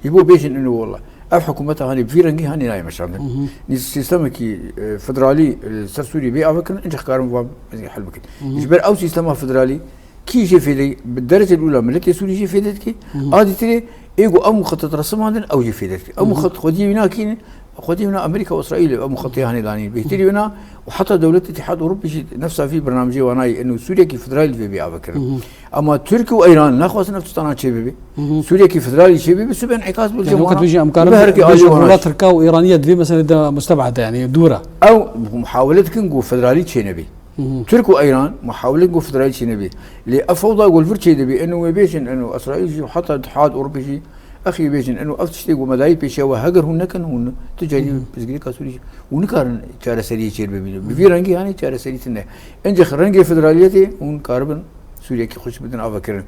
ji bo bêjin ino wela. Ev hikûmeta hanê bi vî rengî hanê nayê meşandin. Mhm. Nî sîstemekî, e, federalî, e, ser Sûriyê bê ave kirin, incex karin van hel bikin. Mhm. Ji ber ew sîstema federalî kî jê fêde, bi derecê ula miletê Sûrî jê fêde dike, Mhm. a dîtirê ê ku ew muxetet resimandin ew jê fêde dike. Ew Mhm. muxet xwediyê wî nakînin, xwediyê wîna Amerîka û Îsraîl ew muxetê hanê danîn. Bêhtirî wîna û heta dewlet Îtîhad Ewropî jî nefsa vî bernamecê wanayê ino Sûriyekî federalî divê bê ave kirin. Mhm. Ama Tirk û Îran naxwazin ev tiştana çêbibe. Mhm. Sûriyekî federalî çêbibe, bi sibên îkaz bil Yani, wekî cemana. tu bêjî em karin Bi herkê bêjin alî wana rûla jî. Tirka û Îraniya divê mesela de musteb'ed e, yani dûr e. Ew muhawele dikin ku federalî çênebê. Mhm. Tirk û Îran muhawele dikin ku federalî çênebê. Lê ev fewda ku li vir çêdibê, eno wê bêjin, eno Îsraîl jî heta Îtihad Ewropî jî exî bêjin, eno ev tiştê ku me dayî pêşiya we, heger hûn nekin, hûn tu carî Mhm. pirsgirêka Sûrî jî, hûn nikarin çareseriyê çêbibînin. Bi vî rengî hanê çareserî tune. Incex rengê federaliyetê hûn karibin Sûriyekî xweş bidin avekirin.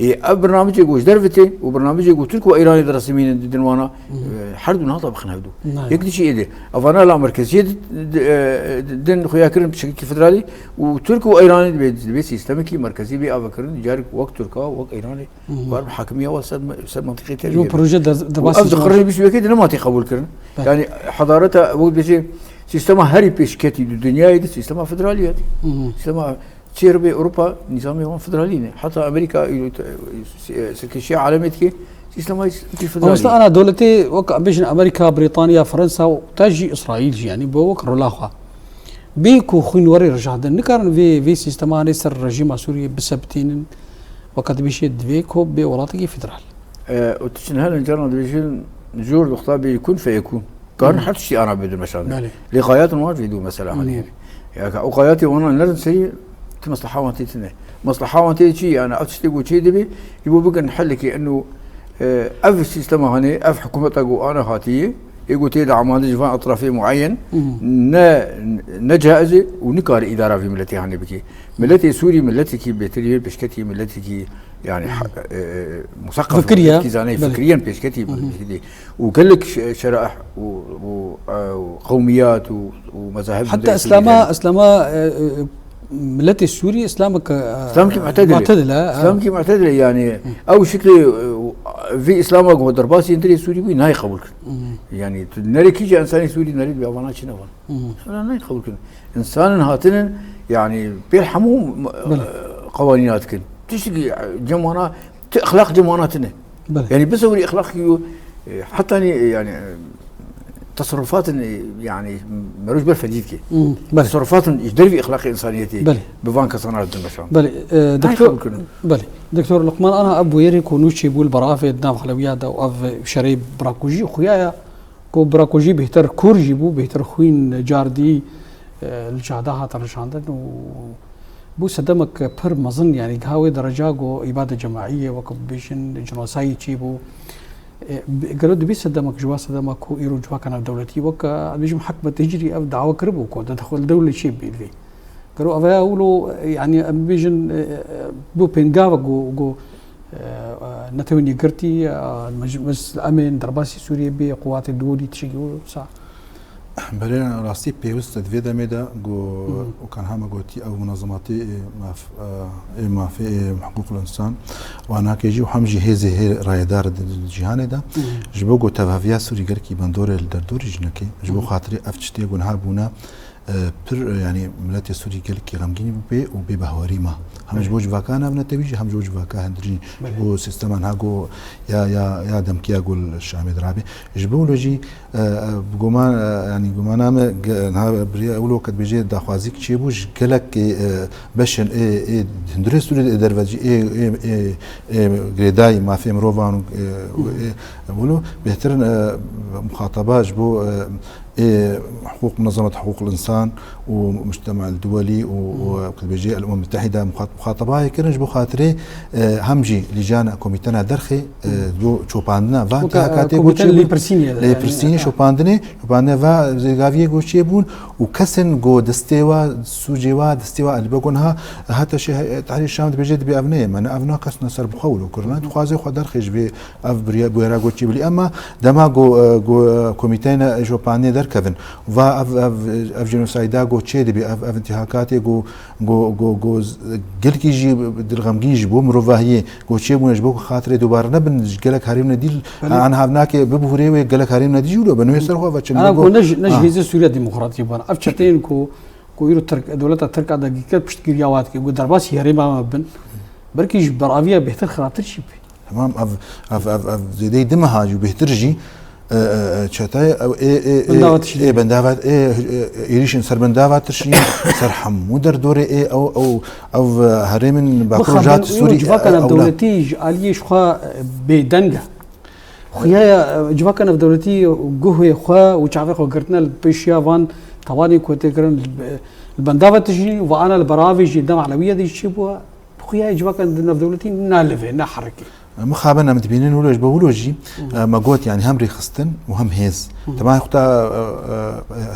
Ê, ev bernamecê ku ji derve tê û bernamecê ku Tirk û Îranê diresimînin didin wana, Mhm. e, her du nata bixin hevdu. Nayê. Yek dişî êdî. Evana la merkeziyê di, di, e, di, din xuya kirin bi şekilkî federalî û Tirk û Îranê dibê, dibê sîstemekî merkezî bê avekirin, carek wek Tirka, wek Îranê, Mhm. war bi hakimiya wa ser, ser mentiqê Ji bo terbiye. proje de, de Û basî ev ji di qirnê bîst û yekê de nema tê qebûl kirin. Beh. Yani hedareta wek dibêje sîstema herî pêşketî di dinyayê de sîstema federalî ye. Mhm. Sîstema Çêribê Ewropa nîzamê wan federalî ne. Heta Amerîka, e, e, serkêşiya alemê dike, sîstema federalî. Mamoste ana dewletê wek em bêjin Amerîka, Brîtanya, Fransa û ta jî Îsraîl jî, yanî bo wek rola xwe. Bê ku xwîn werê rijandin, nikarin vê, vê sîstemanê ser rejîma Sûriyê bisebitînin, weke dibêjê divê ku bê welatekî federal. E, û tu çin helen caran dibêjin, jor dixta bê kun feyekun. Karin Hmm. her tiştî ana bidin meşandin. Belê. Lê xayatin wan vê dû mesela Hmm. hanê. Ya ka o xayatê wana nerin serî, ti mesleha wan tê tine. Mesleha wan tê çi? Yani ev tiştê ku çê dibê, ji bo bikin helekê eno, e, ev sîstema hanê, ev hikûmeta ku ana hatiye, ê ku tê de amade ji van etrafê muayyen, Hmm. ne, ne caiz e û nikare îdara vî miletê hanê bike. Miletê Sûrî miletekî bêtirî, pêşketî miletekî Yani ha- e, e, musakaf Fikriye. Kî zanê Belê. Fikriyen pêşketî pêşketî. Û gelek şe- şeraih û û e, û qewmiyat û û mezahib Heta Îslama, Îslama e, e, miletê Sûrî, Îslameke e, Îslamkî mu'tedile. Mu'tedile, ha. Îslamkî mu'tedile yani ew şiklê e, vî Îslama ku derbasî hindirê Sûrî bû nayê qebûl kir. Yani tu nerê kî ji ensanê Sûrî nerê bi avana çi ne van. Hana nayê qebûl kirin. Însanên hatinin yani pêl hemû Belê. Qewanîna dikin. Tiştekî cem wana, tu exlaq cem wana tine. Belê. Yani bisewirî exlaqî yo e, hetanî e, yani e, teserrufatên e, yani meroj ber fedî dike. Hmm, belê. Teserrufatên ji dervî exlaqê însaniyetê Belê. Bi van kesana didin meşan. Belê, e, Nayê doktor, qebûl kirin. Belê. Doktor Luqman, ana ev bûyerê ku nû çêbû li ber avê di nav Helewiya de û ev şerê birakujî xuya ya ku birakujî bêhtir kûr jî bû, bêhtir xwîn cardî e, li cade hate nişandin û bû sedemek pir mezin, yani giha wê dereca ku îbade cemaî ye, wek bibêjin cinosayî çêbû. E, bi- gelo dibî sedemek ji wa sedema ku îro civaka navdewletî wek, e, bêjim hikûmeta Hicrî ev dawa kiribû ku tedexul dewle çêbî li vê. Gelo ev ya wilo, e, yani em bêjin, e, e, bû pêngavek ku, ku, e, e, Netewên Yekgirtî, e, Mec- Meclis Emên, derbasî Sûriyê bê, quwatê dûrî tiştekî wisa. Belê, rastî pêwist e di vê demê de ku, weka niha me gotî, ew munazematê ê maf, ê mafê ê hiqûqul însan, wana ke jî û hem jî hêzê hê rayedar di, di cîhanê de, ji bo ku tevahiya Sûrî gelkî bandorê li derdorî jî neke, ji bo xatirê ev tiştê ku niha bûne, e, pir, e, yanî miletê Sûrî gelkî xemgîn bû pê û bêbahwerî ma. Hem ji bo civaka navnetewî jî, hem ji bo civaka hundirî, ji bo sîstema niha ku ya, ya, ya demkiya ku li Şamê dirabe. Ji bo wilo jî, e, e, bi guman, e, yanî gumana me ge- niha biriya wilo ke dibêje daxwazîk çêbû ji gelek, e, e, beşên ê, ê hundirê Sûriyê ê derve jî ê, ê, ê, ê girêdayî mafê mirovan û, e, û ê wilo bêhtir in, e, muxataba ji bo, e, ê hiqûq, munazemet hiqûqul însan û mujtema el-duwelî û, û, ku dibêje el-Umem Mutehîde muxat- muxatabayê kirin ji bo xatirê, e, hem jî lîjana komîtena derxê, e, bo çopandina van Weke, e, tihakatê bo komîtena çêbû- lêpirsînê, lêpirsînê, yani, çopandinê, çopandinê va zêgaviyê ku çêbûn û kesên ku destê wa, sûcê wa, destê wa, elbê ku niha heta şê Tehrîr Şam dibêje dibê ev neyê me, ne ev nakesne ser bi xwe wilo kirine, dixwaze xwe derxê ji vê ev biriya-, bûyera ku çêbû. Lê ema dema ku, e, ku, e, komîteyne jopandinê derkevin, va ev, ev, ev jenosayda ku çê dibê, ev, ev intihakatê ku, ku, ku, ku z- gelkî jî dilxemgîn ji bo mirovahiyê ku çêbûne ji bo ku xatirê dubare nebin, ji gelek herêmine dîl Belê. An havnakê bibûrê wê gelek herêmine dî jî wilo bin wê ser xwe ve çi Ana ku ne ji, ne ji Ha. Hêzê Sûriya Demokratîk bana. Ev çeteyên ku, ku îro Tirk, dewleta Tirk a dagîrker piştgiriya wa dike, ku derbasî herêma me bin. Belkî ji beraviya bêhtir xirabtir jî bê. Tamam, ev, ev, ev, ev zêdeyî di meha jî û bêhtir jî, e, e, e, çetayê ew ê, ê, ê, Bendava tişrî. Ê bendava, ê, e, êrîşên ser bendava tişrî, ser hemû derdorê ê, ew, ew, ew, e, herêmên Bakur Rojhilat Sûrî, civaka e, ew la. Navdewletî ji aliyê ji xwe, e, bêdeng e. Xuya ya, e, civaka navdewletî guhê xwe û çavê xwe girtine li pêşiya van tawanên ku tê kirin li, li bendava tişrî û ana li beravê jî dema Elewiyê de jî çêbû. Xuya ya civaka navdewletî ne li vê, ne herikê. Mixabin em dibînin wilo ji bo wilo jî, e, me got, yani hem rêxistin û hem hêz. Tema xwe ta,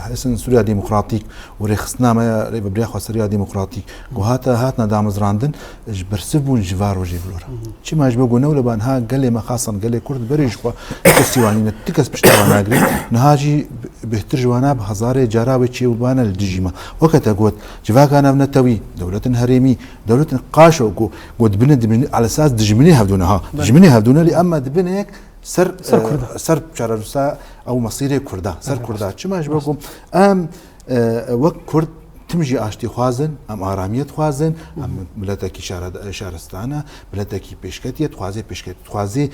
e, e, hêzên Sûriya Demokratîk û rêxistina me ya Rêvebiriya Xweseriya Demokratîk ku hate, hatine damezrandin, ji bersiv bûn ji va rojê bilora. Çima ji bo ku ne wilo ba niha gelê me, xasan gelê Kurd berê ji xwe kesî wan nîne, ti kes pişta wan nagirî. Niha jî bêhtir ji wana bi hezarê cara wê çêbûbane li dijî me. Weke te got, civaka navnetewî, dewletin herêmî, dewletin qaşo ku, ku dibine, dibine, alesas dijminê hevdû ne ha. Belê. Dijminê hevdû ne, lê em me dibine yek ser, Ser e, Kurda. Ser çarenûsa ew mesîrê Kurda. Ser Belê, Kurda. rast. Çima ji bo Rast. Ku em, e, wek Kurd tim jî aştî xwazin, em aramiyê dixwazin, em miletekî şare-, şaristan e, miletekî pêşketiyê dixwaze, pêşket-, dixwaze, ev,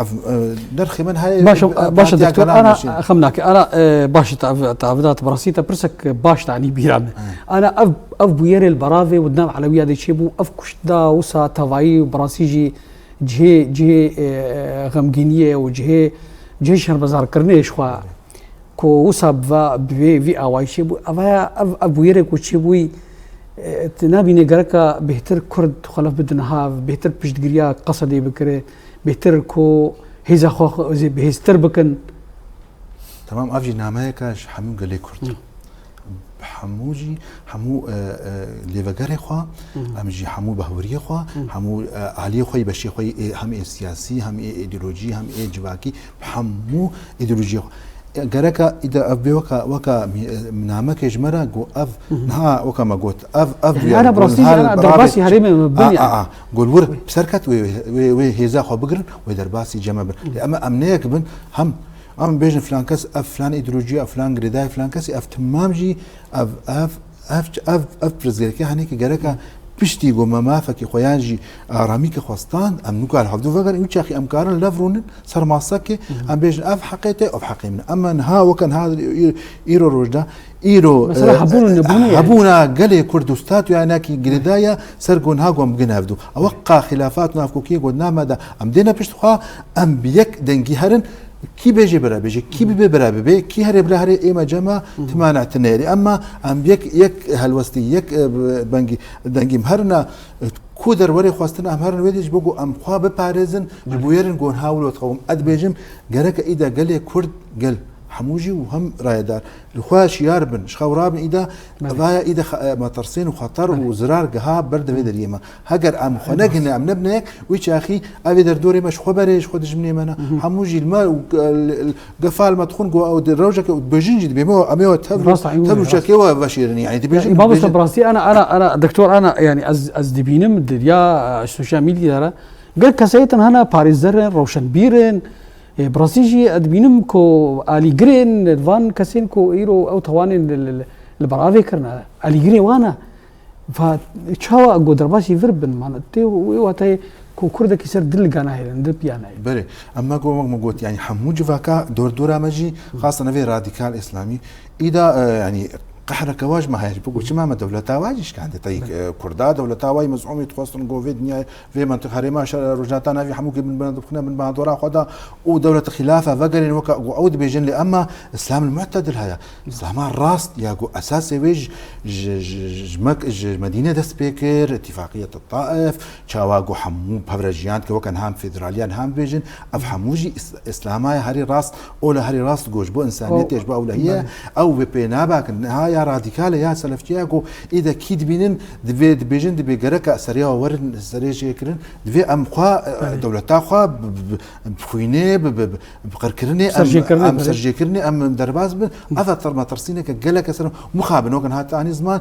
e, derxê min heye, Baş e, e, baş e partiya doktor, gana ana meşin. Xem nake, ana, e, baş e, te ev, te ev dat, bi rastî te pirsek baş te anî bîra min. He. Ana ev, ev bûyerê li beravê û di nav Elewiya de çêbû, ev kuştda wisa tevayî û bi rastî jî cihê, cihê, e, e, xemgîniyê û cihê, cihê şermezarkirinê ji xwe ku wisa bi va, bi vê, vî awayî çêbû. Ev ya, ev, ev bûyerê ku çêbûyî, e, tu nabînî gereka bêhtir Kurd xwe lef bidin ha, bêhtir piştgiriya Qesedê bikire, bêhtir ku hêza xwe, xwe zê bihêztir bikin. Tamam, ev jî nameyeka ji hemû gelê Kurd. Hı. Hemû jî, hemû, e, e, lêvegerê xwe, em jî hemû behwiriyê xwe, hemû, e, aliyê xwe yî, beşê xwe yî, ê, hem ê siyasî, hem ê îdeolojî, hem ê civakî, hemû îdeolojiyê xwe. E, gereka îda ev bê weka, weka mî-, e, namekê ji me re got ev, niha weka me got, ev, ev Yani duyar, ana got, birastî jî niha ana li derbasî beravê herêmê me bin a, yani. A, a, got wir, bi ser ket wê, wê, wê hêza xwe bigirin, wê derbasî cem me bin. Lê em, em neyek bin, hem, em bêjin filan kes, ev filan îdeolojî, ev filan girêdayî, filan kesî, ev timam jî, ev, ev, ev, ev, ev pirsgirêkê henêkî gereka piştî ku me mafekî xwe yan jî aramîkê xwe stand, em nûka li hevdû vegerin, wî çaxî em karin lev rûnin ser masakê, em bêjin ev heqê te, ev heqê min e. Ema niha weke niha î-, îro roj de, îro, Mesela e, hebûn û nebûnê yani. hebûna gelê Kurd û statûya nekî girêdaya ser ku niha ku em bigin hevdû. Ew weqa xilafat navkokiyê ku di nav me de em dêne pişt xwe, em bi yek dengî herin, Kî bêjê bira bêje, kî bibe bira bibe, kî herê bila herê ême cema timana tinêrî. Emma em yek, yek helwestî, yek, e, bengî, dengî em herina, e, ku derwerê xwestin em herin wê dî ji bo ku em xwe biparêzin, ji bûyerin ku niha wilo dixewim. Ez dibêjim, gereke îda gelê Kurd, gel, hemû jî û hem rayedar, li xwe şiyar bin, ji xew rabin îda, Belê. vaya îda xe-, e, metirsên û xeter û Belê. zirar giha ber di vê deriyê me. Heger em xwe Rast. negihne, em nebine yek, wî çaxî ev ê derdorê me ji xwe berê, ji xwe dijminê me ne. Hemû jî li me û, e, li, li gefal me dixwin ku ew di rewşeke û dibêjin jî dibê me, em ê tev, Rast, eynî tev û rast. çekê we veşêrin. Yani Ya, dibêjin, Îmam Usta, dibêjin. bi rastî ana, ana, ana, doktor ana, yani ez, ez dibînim di ya, e, sosyal medyada gelek kesayetên hene, parêzer in, rewşenbîr in, e, bi rastî jî ez dibînim ku alîgirên van kesên ku îro ew tawanên li, li, li, li beravê kirine, alîgirê wan e. Va çawa ku derbasî vir bin, man, tê wê watayê ku Kurdekî ser dil ganahêlin, dil piya nahêlin. Belê, em me got, me got, yani hemû civaka dor dora me jî, xasan evê radîkal îslamî, îda, e, yani qehreke wa ji me heye, ji bo ku çima me dewleta wa jî şikandê, tey, Belê. e, Kurda, dewleta wa yî mezûmî dixwestin ku vê dinyayê, vê mentiq herêma şer, rojhilata navî hemû ke bin, bin, dixwine bin bandora xwe da û dewleta xilafa vegerên weke ku ew dibêjin lê emma Îslam mu'tedil heye. Îslama rast ya ku esasê wê ji, ji, ji, ji Mek-, ji Medîne dest pê kir, îtîfaqiyet Taif, çawa ku hemû pevre jiyan dike weke niha em federaliya niha em bêjin, ev hemû jî Îs-, Îslama ye herî rast, ola herî rast goş bo însaniyetê, O, ji bo ewlehiyê, belê. ew wê pê nabakin. Niha ya radîkal e, ya selefçiya ku îde kî dibînin, divê dibêjin, divê gereka seriya werin, serê jê kirin, divê em xwe, e, Belê. dewleta xwe bi, bi, bi, bi xwînê, bi, bi, bi, bi qirkirinê, em, Serjêkirinê, em belê. serjêkirinê, em derbas bin. Ev e tir-, metirsîneke geleke ser mixabin, weke niha te anî ziman,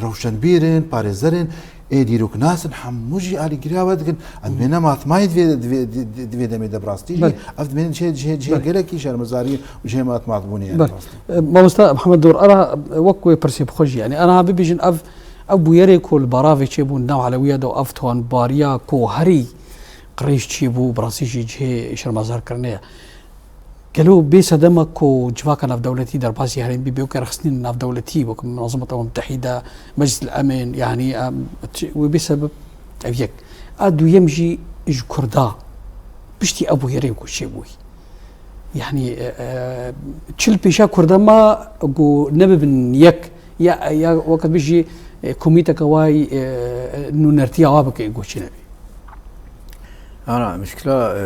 rewşenbîr in, parêzer in, ê dîroknas in, hemû jî alîgiriya we dikin. Em bêne matmayî di vê, di vê, di, di, di vê demê de bi rastî jî. Belê. Ev dimêne cihê, cihê, cihê Belê. gelekî şermezarî û cihê matmatbûnê yani Belê. bi rastî. E, Mamosta Muhammed Dor, ara, e, wek wê pirsê bi xwe jî, yani, ana bibêjin ev, ev bûyerê ku li Baravê çêbû, nav Elewiya de ev toanbariya ku herî qirêj çêbû, bi rastî jî cihê şermezarkirinê ye. Gelo bê sedema ku civaka navdewletî derbasî herêm bî, bê weke rexistinên navdewletî, weke Minazemeta Umem Mutehîde, Meclis el Emên, yanî, em, çi, wê bê sebeb ev yek. A duyem jî ji Kurda, piştî ev bûyerê ku çêbûyî. Yanî, e, e, çil pêşa Kurda ma ku nebibin yek, ya, ya weke bijî, e, komîteke wayî, e, e, nûnertiya wa bike, ku çi nebî. Ana, mişkila, e,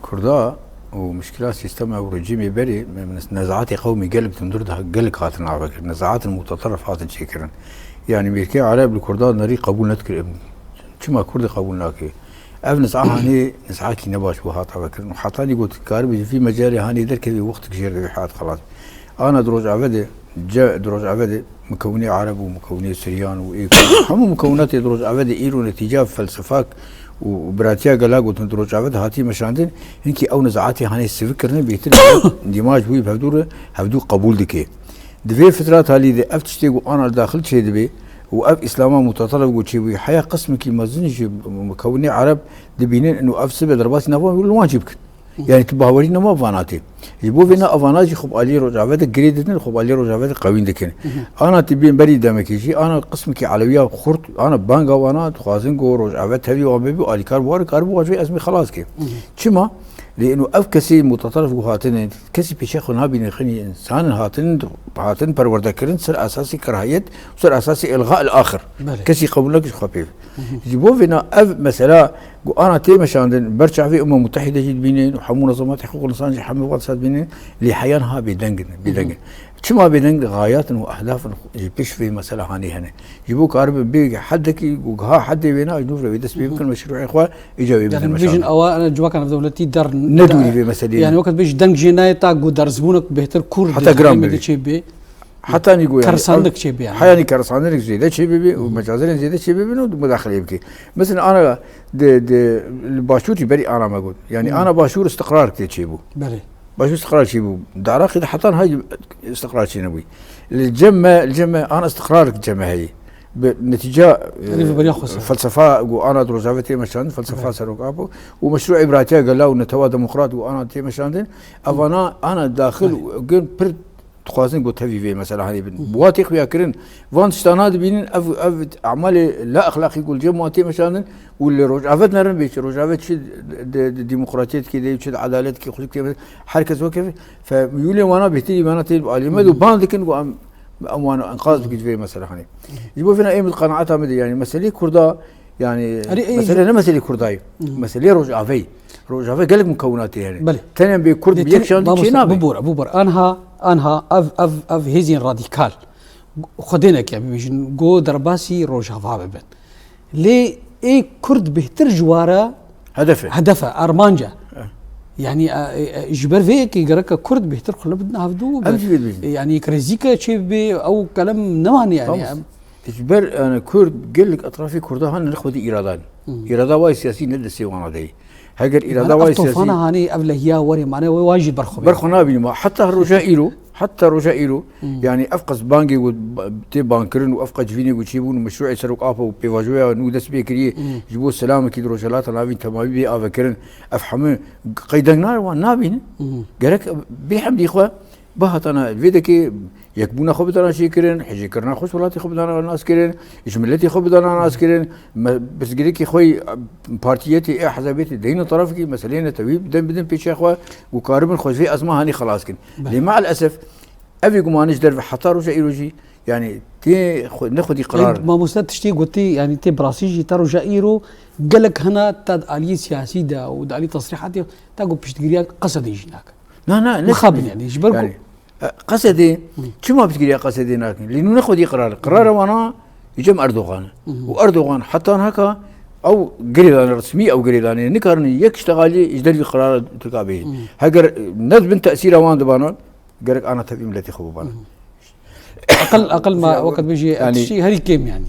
Kurda û mişkila sîstema û rejîmê berê, me-, me-, nezaetê qewmî gelek hundir de gelek hatin avekirin. Nezaetên mutaterif hatin çêkirin. Yanî Mêrkê Ereb li Kurda nerî qebûl nedikir. Em çima Kurdê qebûl nake? Ev niz'a hanê niz'akî ne baş bû hat avekirin. Û hetanî got, karibî vî mecelê hanê derkevî wextek jêr de wî heyat xelas. Ana di Rojavê de, ce-, di Rojavê de mukewinê Ereb û mukewinê Siryan û ê Kurd, hemû mukewinatê di Rojavê de îro netîca felsefak û biratiya gela gotin di Rojavê de hatî meşandin, hinkî ew nizaetê hanê sivik kirine, bêtir dîmaj bûyî bi hevdû re, hevdû qebûl dike. Di vê fitra talî de ev tiştê ku ana li daxil çêdibe û ev Îslama mutatalib ku çêbûyî, heya qismekî mezin ji mukewinê Ereb dibînin û ev sibe derbasî nava li wan jî bikin. Yani tu bawerî nema vana tê. Ji bo vê ne evana jî xwe bi aliyê Rojavê de girê didin, xwe bi aliyê Rojavê de qewîn dikin. Ana tu bên berî demekê jî, ana qismekî Elewiya xurt, ana banga wana dixwazin ku Rojavê tevî wan bibî, alîkar bi wan re karibû wan ji vê ezmê xelas ke. Çima? Lê ino ev kesê mutatarif ku hatine, kesî pêşiya xwe nabîne, xinî însan in hatin, hatin perwerde kirin ser esasê kerahiyet, ser esasê ilga el axir. Belê. Kesî qebûl nake ji xwe pê. Ji bo vêna ev mesela ku ana tê meşandin, ber çavê Umem Mutehîde jî dibînin û hemû nezamatê hiqûq insan jî hemû wan ser dibînin, lê heya niha bêdeng in, bêdeng in. Çima bêdeng xayat in û ehdaf in ji pêş vê mesela hanê hene. Ji bo karibin bê hedekî û giha hedê wêna ji nû re wê dest pê bikin meşrûê xwe, îca wê bidin meşandin. Bibêjin ewa civaka navdewletî der nedûrî vê meseleyê. Yani wekî bêjî deng jê nayê ta ku dersbûnek bêhtir kûr heta giran bibê. Çê bê. Heta nî goyanî. Kersandik çê bê yani. Heyanî kersandinek zêde çê bibê û mecazirên zêde çê bibin û mudaxileyê bike. Mesela ana di, di, li başûr jî berî ana me got. Yani ana başûr istiqrar tê çêbû. Belê. Başûr istiqrar çêbû. Di Iraqê de heta niha istiqrar çênebûyî. Li cem me, li cem me ana istiqrar cem me heye. Bi netîca, e, felsefa ku ana di Rojavê tê meşandin, felsefa Serok Apo û meşrû îbratiya gela û netewa demokrat ku ana tê meşandin, evana ana daxil û gin pir dixwazin ku tevî vê mesela hanê bin. Bi wa tê xuya kirin, van tiştana dibînin, ev, ev emalê la exlaqî ku li cem wan tê meşandin û li Rojave dinerin bê çi, Rojave çi di, di demokratiyetê de, çi di edaletê xweşik tê, her kes weke fe, miyûlê wana bêhtirî wana tê alî me û ban dikin ku em, em wan enqaz bikin ji vê mesela hanê. Ji bo vêna ê min qenaeta min de, yani meselê Kurda, yani mesele ne meselê Kurdayê, meselê Rojaveyê. Rojave gelek mukewinatê hene. Belê. Tenê bê Kurd bi yek şandî çê nabe. Bibore, bibore. Anha, anha ev, ev, ev hêzên radîkal. Xwedê neke bibêjin, go derbasî Rojava bibin. Lê ê Kurd bêhtir ji wa re hedefe, hedefe, armanc e. Eh. Yani, e, e, e, ji ber vê yekê gereke Kurd bêhtir xwe bidin hevdû. Em jî vê dibêjin. E, yani krêzîke çê bibê, ew kelem nemane yani. Tamam. Em Ji ber, yani, Kurd, gelek etrafê Kurda hene ne xwedî îrada ne. Hmm. Îrada wayê siyasî ne destê wana de ye. Heger îrada wayê siyasî. Mane ev tofana hanê, ev lehiya werê, mane wê wan jî berxwe bê. Berxwe nabînim. Heta roja îro, heta roja îro, hmm, yani, ev qas bangê ku ba-, tê bangkirin û ev qas civînê ku çêbûn û meşrûê Serok Apo û pêvajoya nû dest pê kiriye, hmm, ji bo selamekî di Rojhilata Navîn temamî bê avekirin, ev hemû qey deng nayê wan nabînin. Hmm. Gerek bê hemdî xwe bihatana vê dekê yekbûna xwe bidana jêkirin, hêjêkirina xwe ji welatê xwe bidana naskirin, ji miletê xwe bidana naskirin, me-, pirsgirêkê xwe yî, partiyetê, ê hezabiyetê deyne terefkî, meseleyê netewî bidin, bidin pêşiya xwe û karibin xwe ji vê ezma hanî xelas kin. Belê. Lê me'el esef, ev ê gumanî ji derve heta roja îro jî, yani tê xwe, ne xwedî qerar. Ey, mamoste tiştê gotî, yani tê bi rastî jî ta roja îro gelek hene ta di aliyê siyasî de û di alî tesrîhatê ta ku piştgiriya Qesedê jî nake. Na, na, ne mixabin yani, ji ber ku yani, e, Qesedê, hı, çima pirsgiriya Qesedê nakin? Lê nû ne xwedî qerar. Qerara wana cem Erdogan. Hı hı. Û Erdogan heta nihaka ew girêdane resmî, ew girêdane nikarin yek ştexalî ji dervî qerara Tirka bêjin. Hı. Heger, e, ne bin tesîra wan dibana, gerek ana tevî miletê xwe bibana. Hı hı. Aqil, aqil ma wekî bêjî, yani, tiştî herî kêm yani.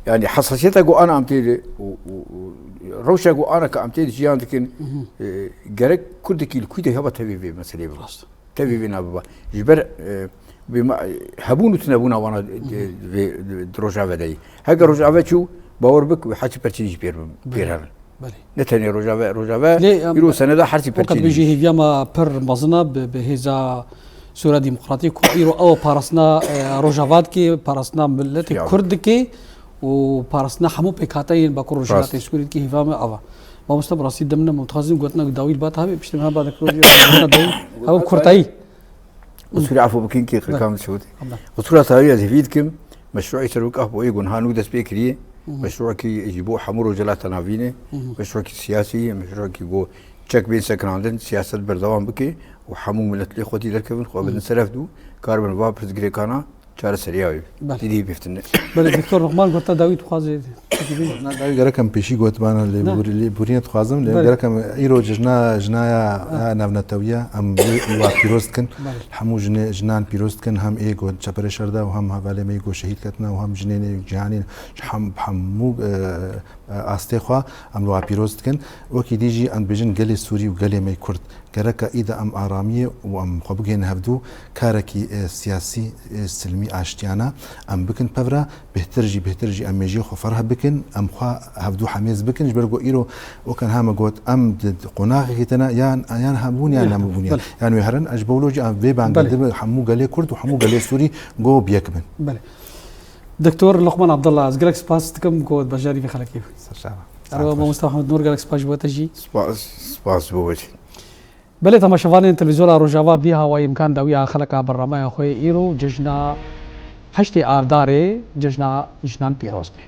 Yani hesasiyeta ku ana em tê de û, û, û rewşa ku ana ka em tê de jiyan dikin, hı hı, e, gerek Kurdekî li kû de heba tevî vê meselê biba. Rast. Tevî vê nabiba. Ji ber, e, bê ma-, hebûn û tunebûna wana, e, vê, di Rojave de yî. Heger Rojave çû, bawer bik, wê heçî perçînî jî pêr bin, pêr herin. Belê. Ne tenê Rojave, Rojave, lê, em, îro seneda hersî perçînî. Wekî bêjî hêviya me pir mezin e bi, bi hêza Sûriya Demokratîk ku îro ew parastina, e, Rojava dike, parastina miletê Kurd dike. û parastina hemû pêkhateyên Bakur Rojhilatê Sûriyê dike hêva me ava. Mamoste bi rastî dem ne, me dixwazin gotina dawî li ba te hebe, piştî me heba dikro dawî. Ew kurtayî. Qusûrê efû bikin kê qirkan şewitê. Qusûra tawî ez hêvî dikim, meşrûê Serok Apo ê gunha nû dest pê kiriye. Meşrûekî ji bo hemû Rojhilata Navîn e. Meşrûekî siyasî ye, meşrûekî bo çek bên sekinandin, siyaset berdewam bike û hemû milet lê xwedî derkevin, xwe bidin ser hevdû, karibin va pirsgirêkana çareseriya wê. Belê. Dîdî biftin. Belê, Doktor Luqman, gota dawî dixwaze. Na, dawî gerek em pêşî gotibana lê bûr-, lê bûrîne dixwazim, lê gerek em îro cejna, jinaya, ha, navnetewiya, em wê wa pîroz dikin. Belê. Hemû jinê, jinan pîroz dikin, hem ê got çeperê şer de û hem hevalê me yê got şehîd ketine û hem jinên ê cîhanê, hem, hemû, e, e, astê xwe em li wa pîroz dikin. Wekî dî jî em dibêjin gelê Sûrî û gelê me yê Kurd. Gereka îda em aramiyê û em xwe bigihînin hevdû, karekî, e, siyasî, e, silmî aştiyane em bikin pevra, bêhtir jî, bêhtir jî em mêjiyê xwe ferh bikin, em xwe hevdû hemêz bikin, ji ber ku îro weke niha me got, em di, di qonaxekê tine yan, yan hebûn yan nebûn yan. Belê. Yan wê herin, ez ji bo wilo jî em vê bangê dibim hemû gelê Kurd û hemû gelê Sûrî go bi yek bin. Belê. Doktor Luqman Abdullah, ez gelek spas dikim ku tu bejarî vê xelekê bû. Ser çava. Erwa mamosta Mehmet Nur, gelek spas ji bo te jî. Spas, spas ji bo we jî. Belê, temaşevanên Televîzyona Rojava, vî hawayî imkan dawiya xeleka bernameya xwe yê îro, cejna heştê Adarê, cejna jinan pîroz be.